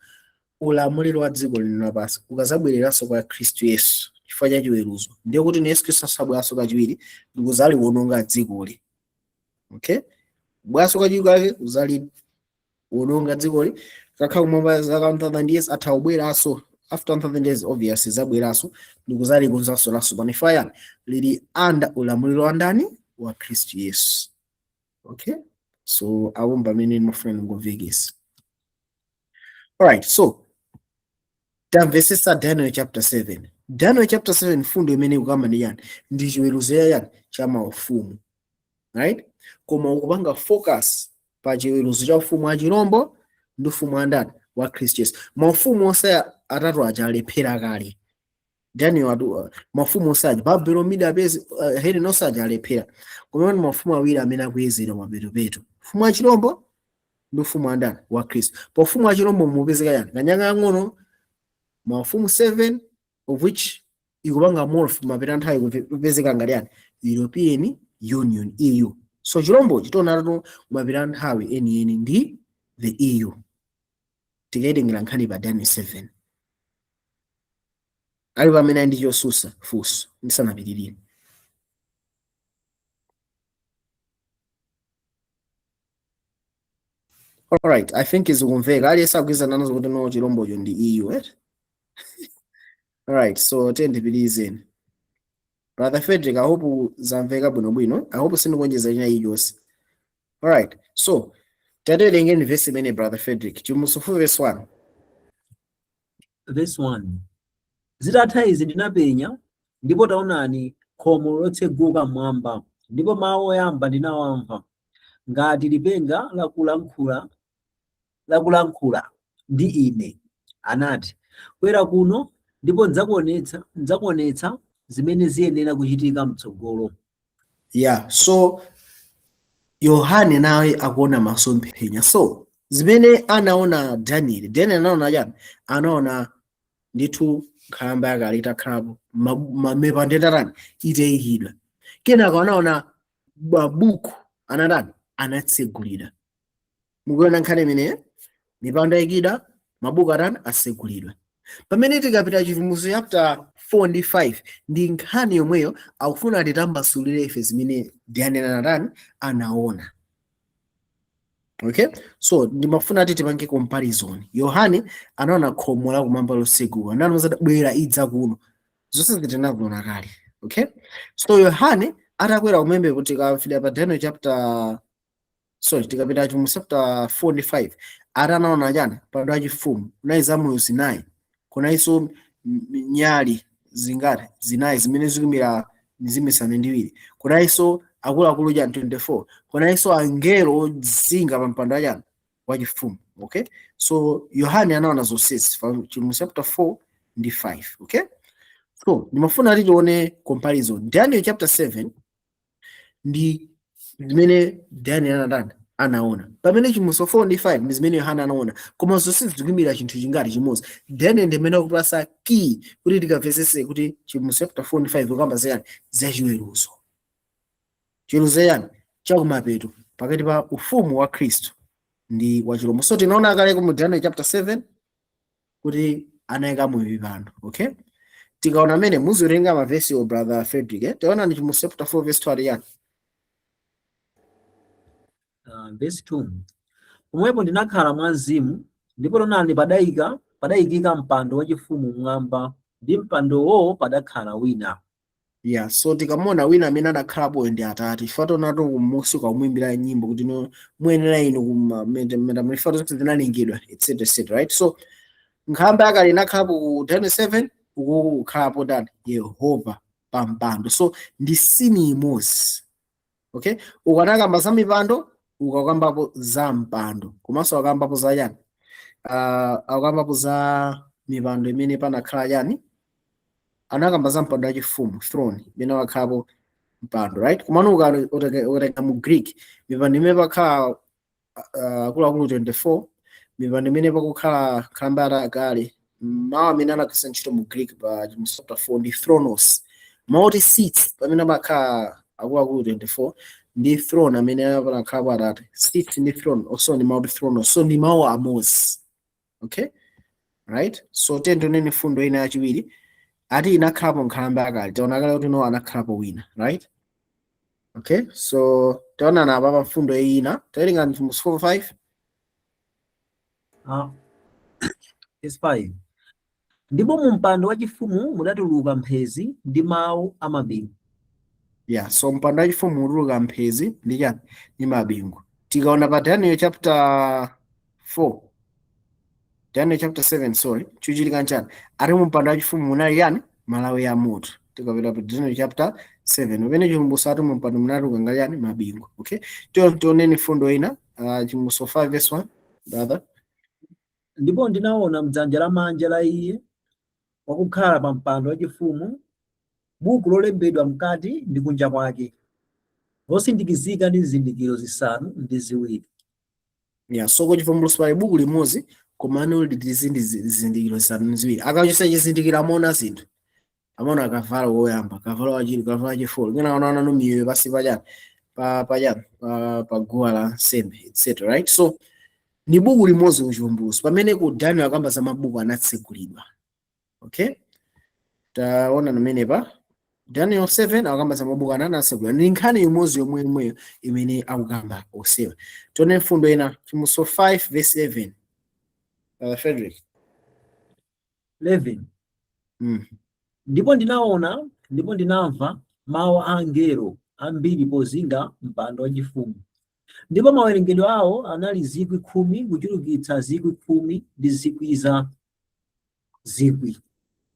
A: ulamuliro wa dziko lino lapansi ukazabwereranso kwa Khristu Yesu chifukwa cha chiweruzo, ndiye kuti ni Yesu Khristu asabweranso kachiwiri ndikuzaliwononga dzikoli. Okay, bwaso kachiwiri kake uzaliwononga dzikoli, kakhala kumwamba zaka 1000 years, atha kubweranso after 1000 years, obviously zabweranso ndikuzalikonzanso laso pano ifaya lili under ulamuliro wa ndani? Wa Khristu Yesu. Okay, so apo pamene ndimafuna ndingomvekesa. Alright, so tamvesesa Daniel chapter 7. Daniel chapter 7 mfundo imene ikukamba ndi yani? Ndi chiweruzo yani cha maufumu, right? Koma ukupanga focus pa chiweruzo cha ufumu wa chirombo ndi ufumu wa ndani? Wa Khristu Yesu. Maufumu onse atatu aja alephera kale. Daniel atu mafumu onse aja, Babylon, Media, Persia, Helen onse aja alephera. Koma ndi mafumu awiri amene akuyezera mapeto. Ufumu wa chirombo ndi ufumu wa ndani? Wa Khristu. Pa ufumu wa chirombo mupezeka yani? Kanyanga kang'ono, mafumu 7 of which ikupanga morph mapeta nthawi kupezeka ngati yani? European Union, EU. So chirombo chitonatu mapeta nthawi enieni ndi the EU. Tikayitengera nkhani pa Daniel 7. Ali pamene ali ndi chosusa funso ndisanapitirire. Alright, I think izikumveka. Aliyense akugwirizana nazo kuti no chirombocho ndi EU, right? Alright, so tendipitirizeni. Brother Frederick, I hope zamveka bwinobwino. I hope sindikuonjeza china chilichonse. Alright, so taterengeni verse imene, Brother Frederick. Chivumbulutso 4 verse 1.
D: Verse 1. Zitatha izi ndinapenya, ndipo taonani khomo lotseguka mmwamba, ndipo mawu oyamba ndinawamva ngati lipenga lakulankhula ndi ine, anati, Kwera kuno, ndipo ndidzakuonetsa zimene ziyenera kuchitika mtsogolo.
A: Yeah, so Yohane naye akuona masomphenya. So zimene anaona Daniel, Daniel anaona chani? Anaona ndithu nkhalamba yakale itakhalapo, mipando itatani? Itayikidwa. Kenako anaona mabuku anatani? Anatsegulidwa. Mukuona nkhani imeneyo? Mipando yayikidwa, mabuku atani? Atsegulidwa. Pamene tikapita Chivumbulutso chapter 4 ndi 5 ndi nkhani yomweyo, akufuna titambasulire ife zimene Daniel anatani? Anaona. Okay, so ndimafuna ti tipange comparison. Yohane anaona khomo la kumwamba lotseguka, ndani bwera idza kuno, zonse zitinaziona kale. Okay, so Yohane atakwera kumembe kuti tikafika pa Daniel chapter, sorry, tikapita Chivumbulutso chapter 4 ndi 5, atanaona chani? Mpando wachifumu, kunali zamoyo zinayi, kunalinso nyali zingati? Zinayi, zimene zikumira mizimu isanu ndi iwiri, kunalinso akuluakulu chani? 24, kunalinso angelo ozinga pa mpando wachani? Wachifumu. Okay, so Yohane anaona zonsezi pa Chivumbulutso chapter 4 ndi 5. Okay, so ndimafuna ti tione comparison Daniel chapter 7 ndi zimene Daniel anatani? Anaona. Pamene Chivumbulutso 4 ndi 5 ndi zimene Yohana anaona, koma zonse zikuyimira chinthu chingati? Chimodzi. Daniel ndi amene akupasa key kuti tikamvetsetse kuti Chivumbulutso chapter 4 ndi 5 kukamba zayani? Zachiweruzo. Chiweruzo yani? Chakumapeto pakati pa ufumu wa Khristu ndi wa chirombo. So tinaona kale mu Daniel chapter 7 kuti anayika mu mipando. Okay, tikaona amene muziwerenga mavesi o Brother Frederick, eh? Tiona ndi Chivumbulutso chapter 4 verse 2 ali yani?
D: Verse 2. Pomwepo ndinakhala mwa mzimu, ndipo taonani padayikika mpando wachifumu mmwamba, ndi mpandowo padakhala wina.
A: Yeah, so tikamona wina amene adakhalapo ndi Atate, chifukwa tionatu kumusi kamuimbira nyimbo kuti no muyenera inu kumametamulifa zonse zinalengedwa, etc etc, right? So nkhalamba yakale inakhalapo ku Daniel 7, uku kukhalapo ndani? Yehova pa mpando. So ndi scene imodzi. Okay, ukanakamba za mipando, ukakambapo za mpando, komanso akambapo za chani? Akambapo za mipando imene panakhala chani? Anakamba za mpando wachifumu, throne imene wakhalapo mpando, right? Komano ukatenga mu Greek, mipando imene pakhala akuluakulu 24, Mipando imene pakukhala nkhalamba akale, mawu amene anagwiritsa ntchito mu Greek pa Chivumbulutso chapter 4 ndi thronos. Mawu oti seats pamene amakhala akuluakulu 24 ndi throne amene apanakhala atate, seats ndi throne also ndi mawu oti thronos, so ndi mawu amodzi. Okay, right, so tioneni fundo ina yachiwiri. Ati inakhalapo nkhalamba akale. Taona kale kuti no, anakhalapo wina, right? Okay, so taonana apa pa mfundo ina, tawerenga Chivumbulutso 4 5.
D: Ah, verse 5: Ndipo mu mpando wachifumu mudatuluka mphezi ndi mawu a mabingu.
A: Yeah, so mpando wachifumu mutuluka mphezi ndi chani? Ndi mabingu. Tikaona pa Daniel chapter 4, Daniel chapter 7, sorry, chuchitika nchani? Ati mu mpando wachifumu munali yani? Malawi ya moto. Tikapita pa Daniel chapter 7, pamene Chivumbulutso ati mu mpando munatuluka ngati yani? Mabingu. Okay, tioneni fundo ina, Chivumbulutso 5 verse 1, brother.
D: Ndipo ndinaona mdzanja lamanja la iye wakukhala pa mpando wachifumu buku lolembedwa mkati ndi kunja kwake, losindikizika ndi zizindikiro zisanu ndi ziwiri.
A: Yeah, so ku Chivumbulutso pali buku limodzi, komano lili ndi zizindikiro zisanu ndi ziwiri. Akachotsa chizindikiro amaona zinthu, amaona kavalo woyamba, kavalo wachiwiri, kavalo wachifolo, kena anaona no miyoyo pasi pachani, pa pachani, pa guwa la nsembe, etc, right? So ni buku limodzi ku Chivumbulutso, pamene ku Daniel akamba za mabuku anatsegulidwa. Okay, taona pamenepa Daniel 7 akamba za mabuku anatsegulidwa. Ndi nkhani imodzi yomwe yomweyo imene akukamba osewa. Tione mfundo ina, Chivumbulutso 5 verse 11, Frederick.
D: 11. Ndipo ndinaona ndipo ndinamva mawu a angelo ambiri pozinga mpando wachifumu, ndipo mawerengedwe awo anali 10,000 kuchulukitsa 10,000 ndi zikwi za zikwi.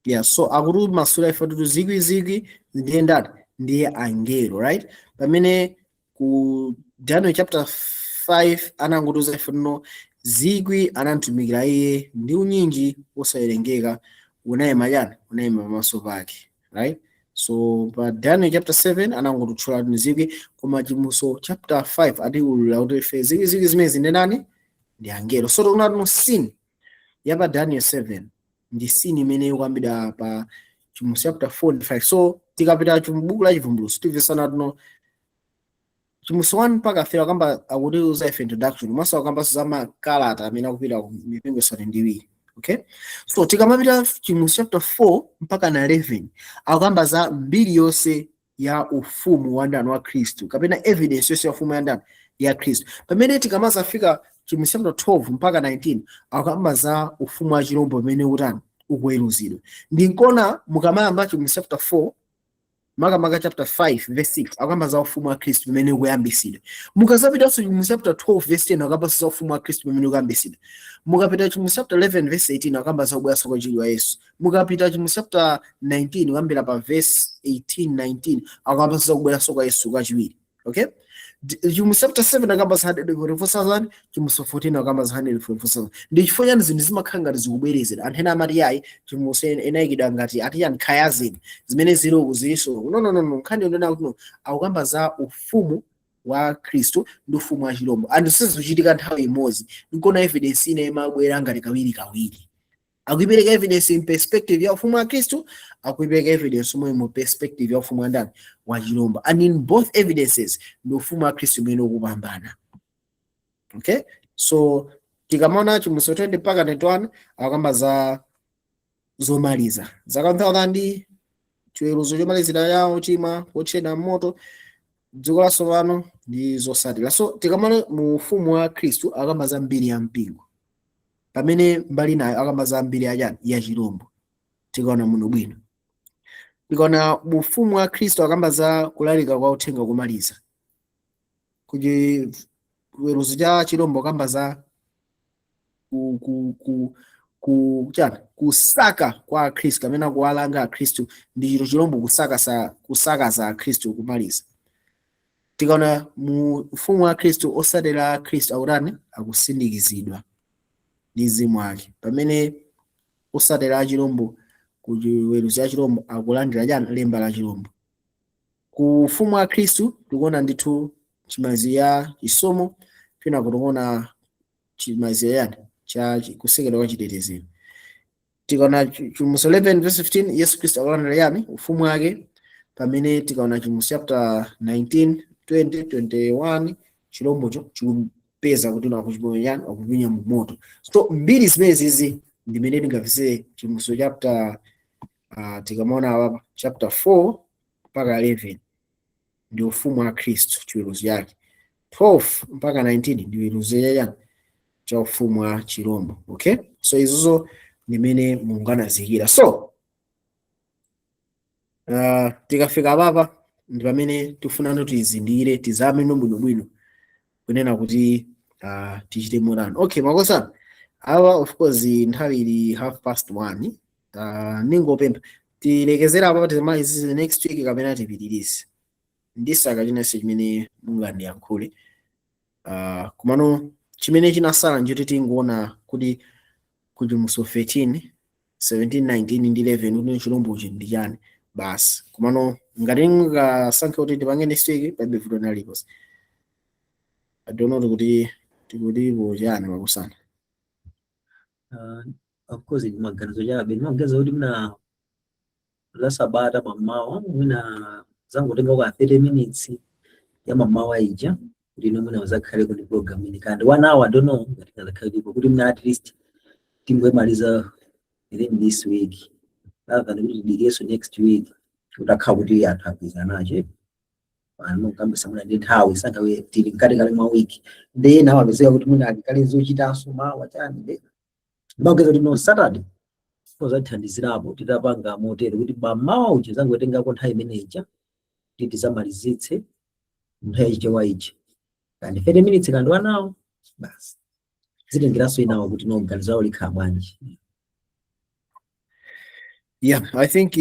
A: Yeah, so akuti masula ife kuti zikwi zikwi ndiye ndani? Ndiye angelo, right? Pamene ku Daniel chapter 5 anangotiuza ife no zikwi anamtumikira iye ndi unyinji wosawerengeka unayima chani? Unayima pamaso pake, right? So pa Daniel chapter 7 anangotitchula kuti zikwi, koma Chivumbulutso chapter 5 atiulula kuti ife zikwi zikwi zimene zine ndani? Ndi angelo. So tikuona tino scene ya pa Daniel 7 ndi scene imene ikuyambira pa Chivumbulutso chapter 4 ndi 5. So tikapita chimbuku la Chivumbulutso timvesana tino Chivumbulutso 1 mpaka 3 akamba akutiuza ife introduction, komanso akambanso za makalata amene akupita ku mipingo isanu ndi iwiri. Okay, so tikamapita Chivumbulutso chapter 4 mpaka na 11 akukamba za mbiri yonse ya ufumu wa ndani? Wa Khristu, kapena evidence yonse ya ufumu ya ndani? Ya Khristu. Pamene tikamazafika Chivumbulutso chapter 12 mpaka 19 akukamba za ufumu wa chirombo pamene utani? Ukuweruzidwa. Ndinkona mukamayamba Chivumbulutso chapter 4, makamaka chapter 5 verse 6, akukamba za ufumu wa Khristu pamene ukuyambisidwa. Mukazapitanso Chivumbulutso chapter 12 verse 10 akukamba za ufumu wa Khristu pamene ukuyambisidwa. Mukapita Chivumbulutso chapter 11 verse 18 akukamba za kubweranso kwa chiwiri wa Yesu. Mukapita Chivumbulutso chapter 19 kuyambira pa verse 18, 19 akukamba za kubweranso kwa Yesu kachiwiri. Okay, Chivumbulutso chapter 7 akamba za 144,000, Chivumbulutso 14 akamba za 144,000. Ndi chifukwa chani zinthu zimakhala ngati zikubwerezera? Anthu ena amati yayi, Chivumbulutso inayikidwa ngati ati yani khayazini zimene zili uku zilinso. No, no, no, no, nkhani yonena kuti no, akukamba za ufumu wa Khristu ndi ufumu wa chirombo anthu sizichitika nthawi imodzi. Nkona evidence ina imabwera ngati kawiri kawiri. Akuipereka evidence in perspective ya ufumu wa Khristu, akuipereka evidence omwe mu perspective ya ufumu wa ndani? Wa chirombo. And in both evidences ndi ufumu wa Khristu umene ukupambana. Okay, so tikamaona Chivumbulutso 20 mpaka 21 akukamba za zomaliza zaka 1000, chiweruzo chomalizira yawo chima kotchedwa moto, dziko latsopano ndi zosatira. So tikamaona mu ufumu wa Khristu akamba za mbiri ya mpingo, pamene mbali nayo akamba za mbiri ya chani? Ya chirombo. Tikaona muno bwino, tikaona mu ufumu wa Khristu akamba za kulalika kwa uthenga kumaliza. Kuti chiweruzo cha chirombo akamba za ku chani? Kusaka kwa Akhristu kapena kuwalanga Akhristu ndi chiro chirombo, kusakaza Akhristu kumaliza. Tikaona mu ufumu wa Khristu osatera Akhristu akutani? Akusindikizidwa ndi mzimu wake, pamene osatera achirombo ku chiweruzo cha chirombo akulandira chani? Lemba la chirombo. Ku ufumu wa Khristu tikuona ndithu chimaliziro ya chisomo, pina tikuona chimaliziro yani? Cha kutsekedwa kwa chitetezero. Tikaona Chivumbulutso 11 verse 15, Yesu Khristu akulandira yani? Ufumu wake. Pamene tikaona Chivumbulutso chapter 19, 20, 21, chilombocho chikupeza kuti akuchiponya yani? Akupinya mu moto. So mbiri zimene zizi ndimene tingapeze Chivumbulutso chapter, tikamaona apa chapter 4 mpaka 11 ndi ufumu wa Khristu, chiweruzo chake. 12 mpaka 19 ndi chiweruzo chachani? Cha ufumu wa chilombo. Okay, so izozo ndimene Mulungu anaziyikira. So tikafika apapa ndi pamene tifuna tizindikire, tizame bwinobwino kunena kuti tichite motani. Okay, makosana awa, of course nthawi ili 1:30. Ningopempha tilekezera apa, timalizize next week kapena tipitirize ndisaka chinanso chimene mungandiyankhule. Komano chimene chinasala njoti tingoona kuti Chivumbulutso 13, 17, 19 ndi 11 kuti chilombochi ndi chani basi. Komano ngati mungasankhe kuti tipange next week, palibe vuto naliponse. I don't know kuti tikutipo chani, makusana.
D: Of course ndi maganizo chabe. Ndimaganiza kuti muna la Sabata mammawa mwina zangotenga kwa 30 minutes ya mammawa ija kuti ino mwina uzakhale kuti program ini kandi one hour, I don't know ngati kazakhale ndipo kuti muna at least tingoimaliza within this week rather than kuti tidikirenso next week kuti akhala kuti anthu agwirizana nacho pano kambisa muna ndi nthawi santhawi tili mkati kale mwa week ndi ena amapezeka kuti mwina ali kale zochitanso mawa chani. Ndi ndimaganiza kuti no Saturday pozatithandizirapo titapanga motero kuti mamawa uja zangotengako nthawi imeneja kuti tizamalizitse nthawi yachichewa ija kandi 30 minutes kandi one hour basi, zitengeranso inawo kuti no ganizo lawo likhala bwanji.
A: Yeah, I think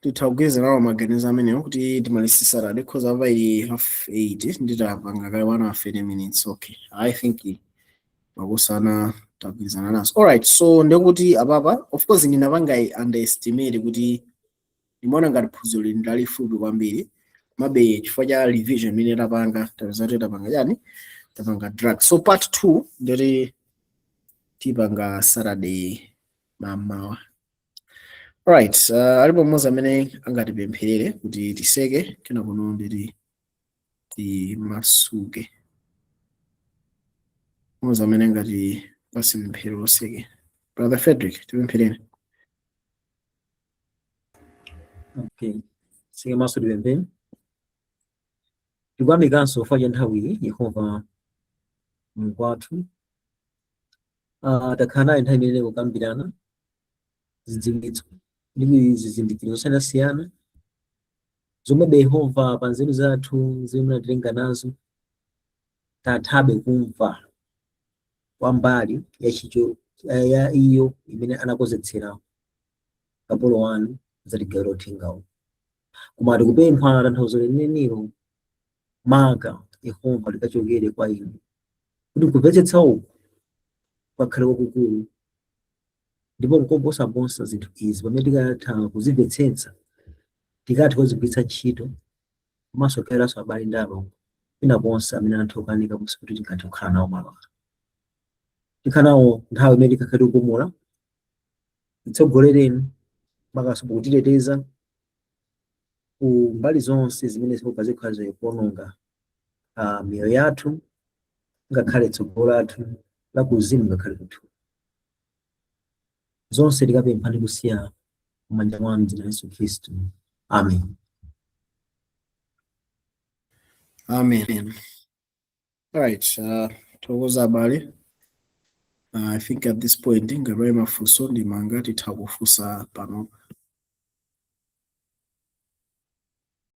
A: titha kugwirizana nawo maganizo amenewo kuti timalizitse Saturday, 'cause apa ili 8:30, nditapanga kale 1 hour 30 minutes. Okay, I think makusana tagwirizana nazo. Alright, so ndekuti apapa, of course ndinapanga underestimate kuti ndimaona ngati phunziro lili ndalifupi kwambiri. Mabe chifukwa cha revision imene tapanga, tapeza kuti tapanga chani? Tapanga drag. So part 2 ndoti tipanga Saturday mamawa. Alright, alipo mmodzi amene angatipempherere kuti tiseke, kena kuno nditi timasuke? Mmodzi amene angati pase pemphero loseke? Brother Frederick, tipempherere.
D: Okay, tseke maso, tipemphere. Tikuyamikanso chifukwa cha nthawi iyi, Yehova Mulungu wathu. Takhala nayo nthawi imene kukambirana zidziwitso ndi zizindikiro zosiyanasiyana zomwe Yehova pa nzeru zathu zimene munatilenga nazo tathabe kumva kwa mbali ya chicho ya iyo imene anakonzetsera kapolo wanu zatigawira uthengawo. Koma tikupempha tanthauzo lenenilo maka Yehova likachokere kwa inu kuti kumvetsetsa uku kwakhale kwakukulu ndipo nkoposaposa zinthu izi pamene tikatha kuzimvetsetsa tikatha kuzigwiritsa ntchito komanso kugawiranso abale ndi alongo pina ponse amene anthu okanika kusi kuti tingathe kukhala nawo malo. Tikhala nawo nthawi imene tikakhale tikupumula. Titsogolereni makaso pokutiteteza ku mbali zonse zimene zikhoza zikhala zikuononga miyoyo yathu, ngakhale tsogolo lathu la kuuzimu, ngakhale kuthupi. Zonse tikapempha ndi kusiya m'manja mwa mdzina la Yesu Khristu, amen.
A: Amen. Alright, thokoza abale. I think at this point ngati mafunso ndimanga titha kufunsa pano.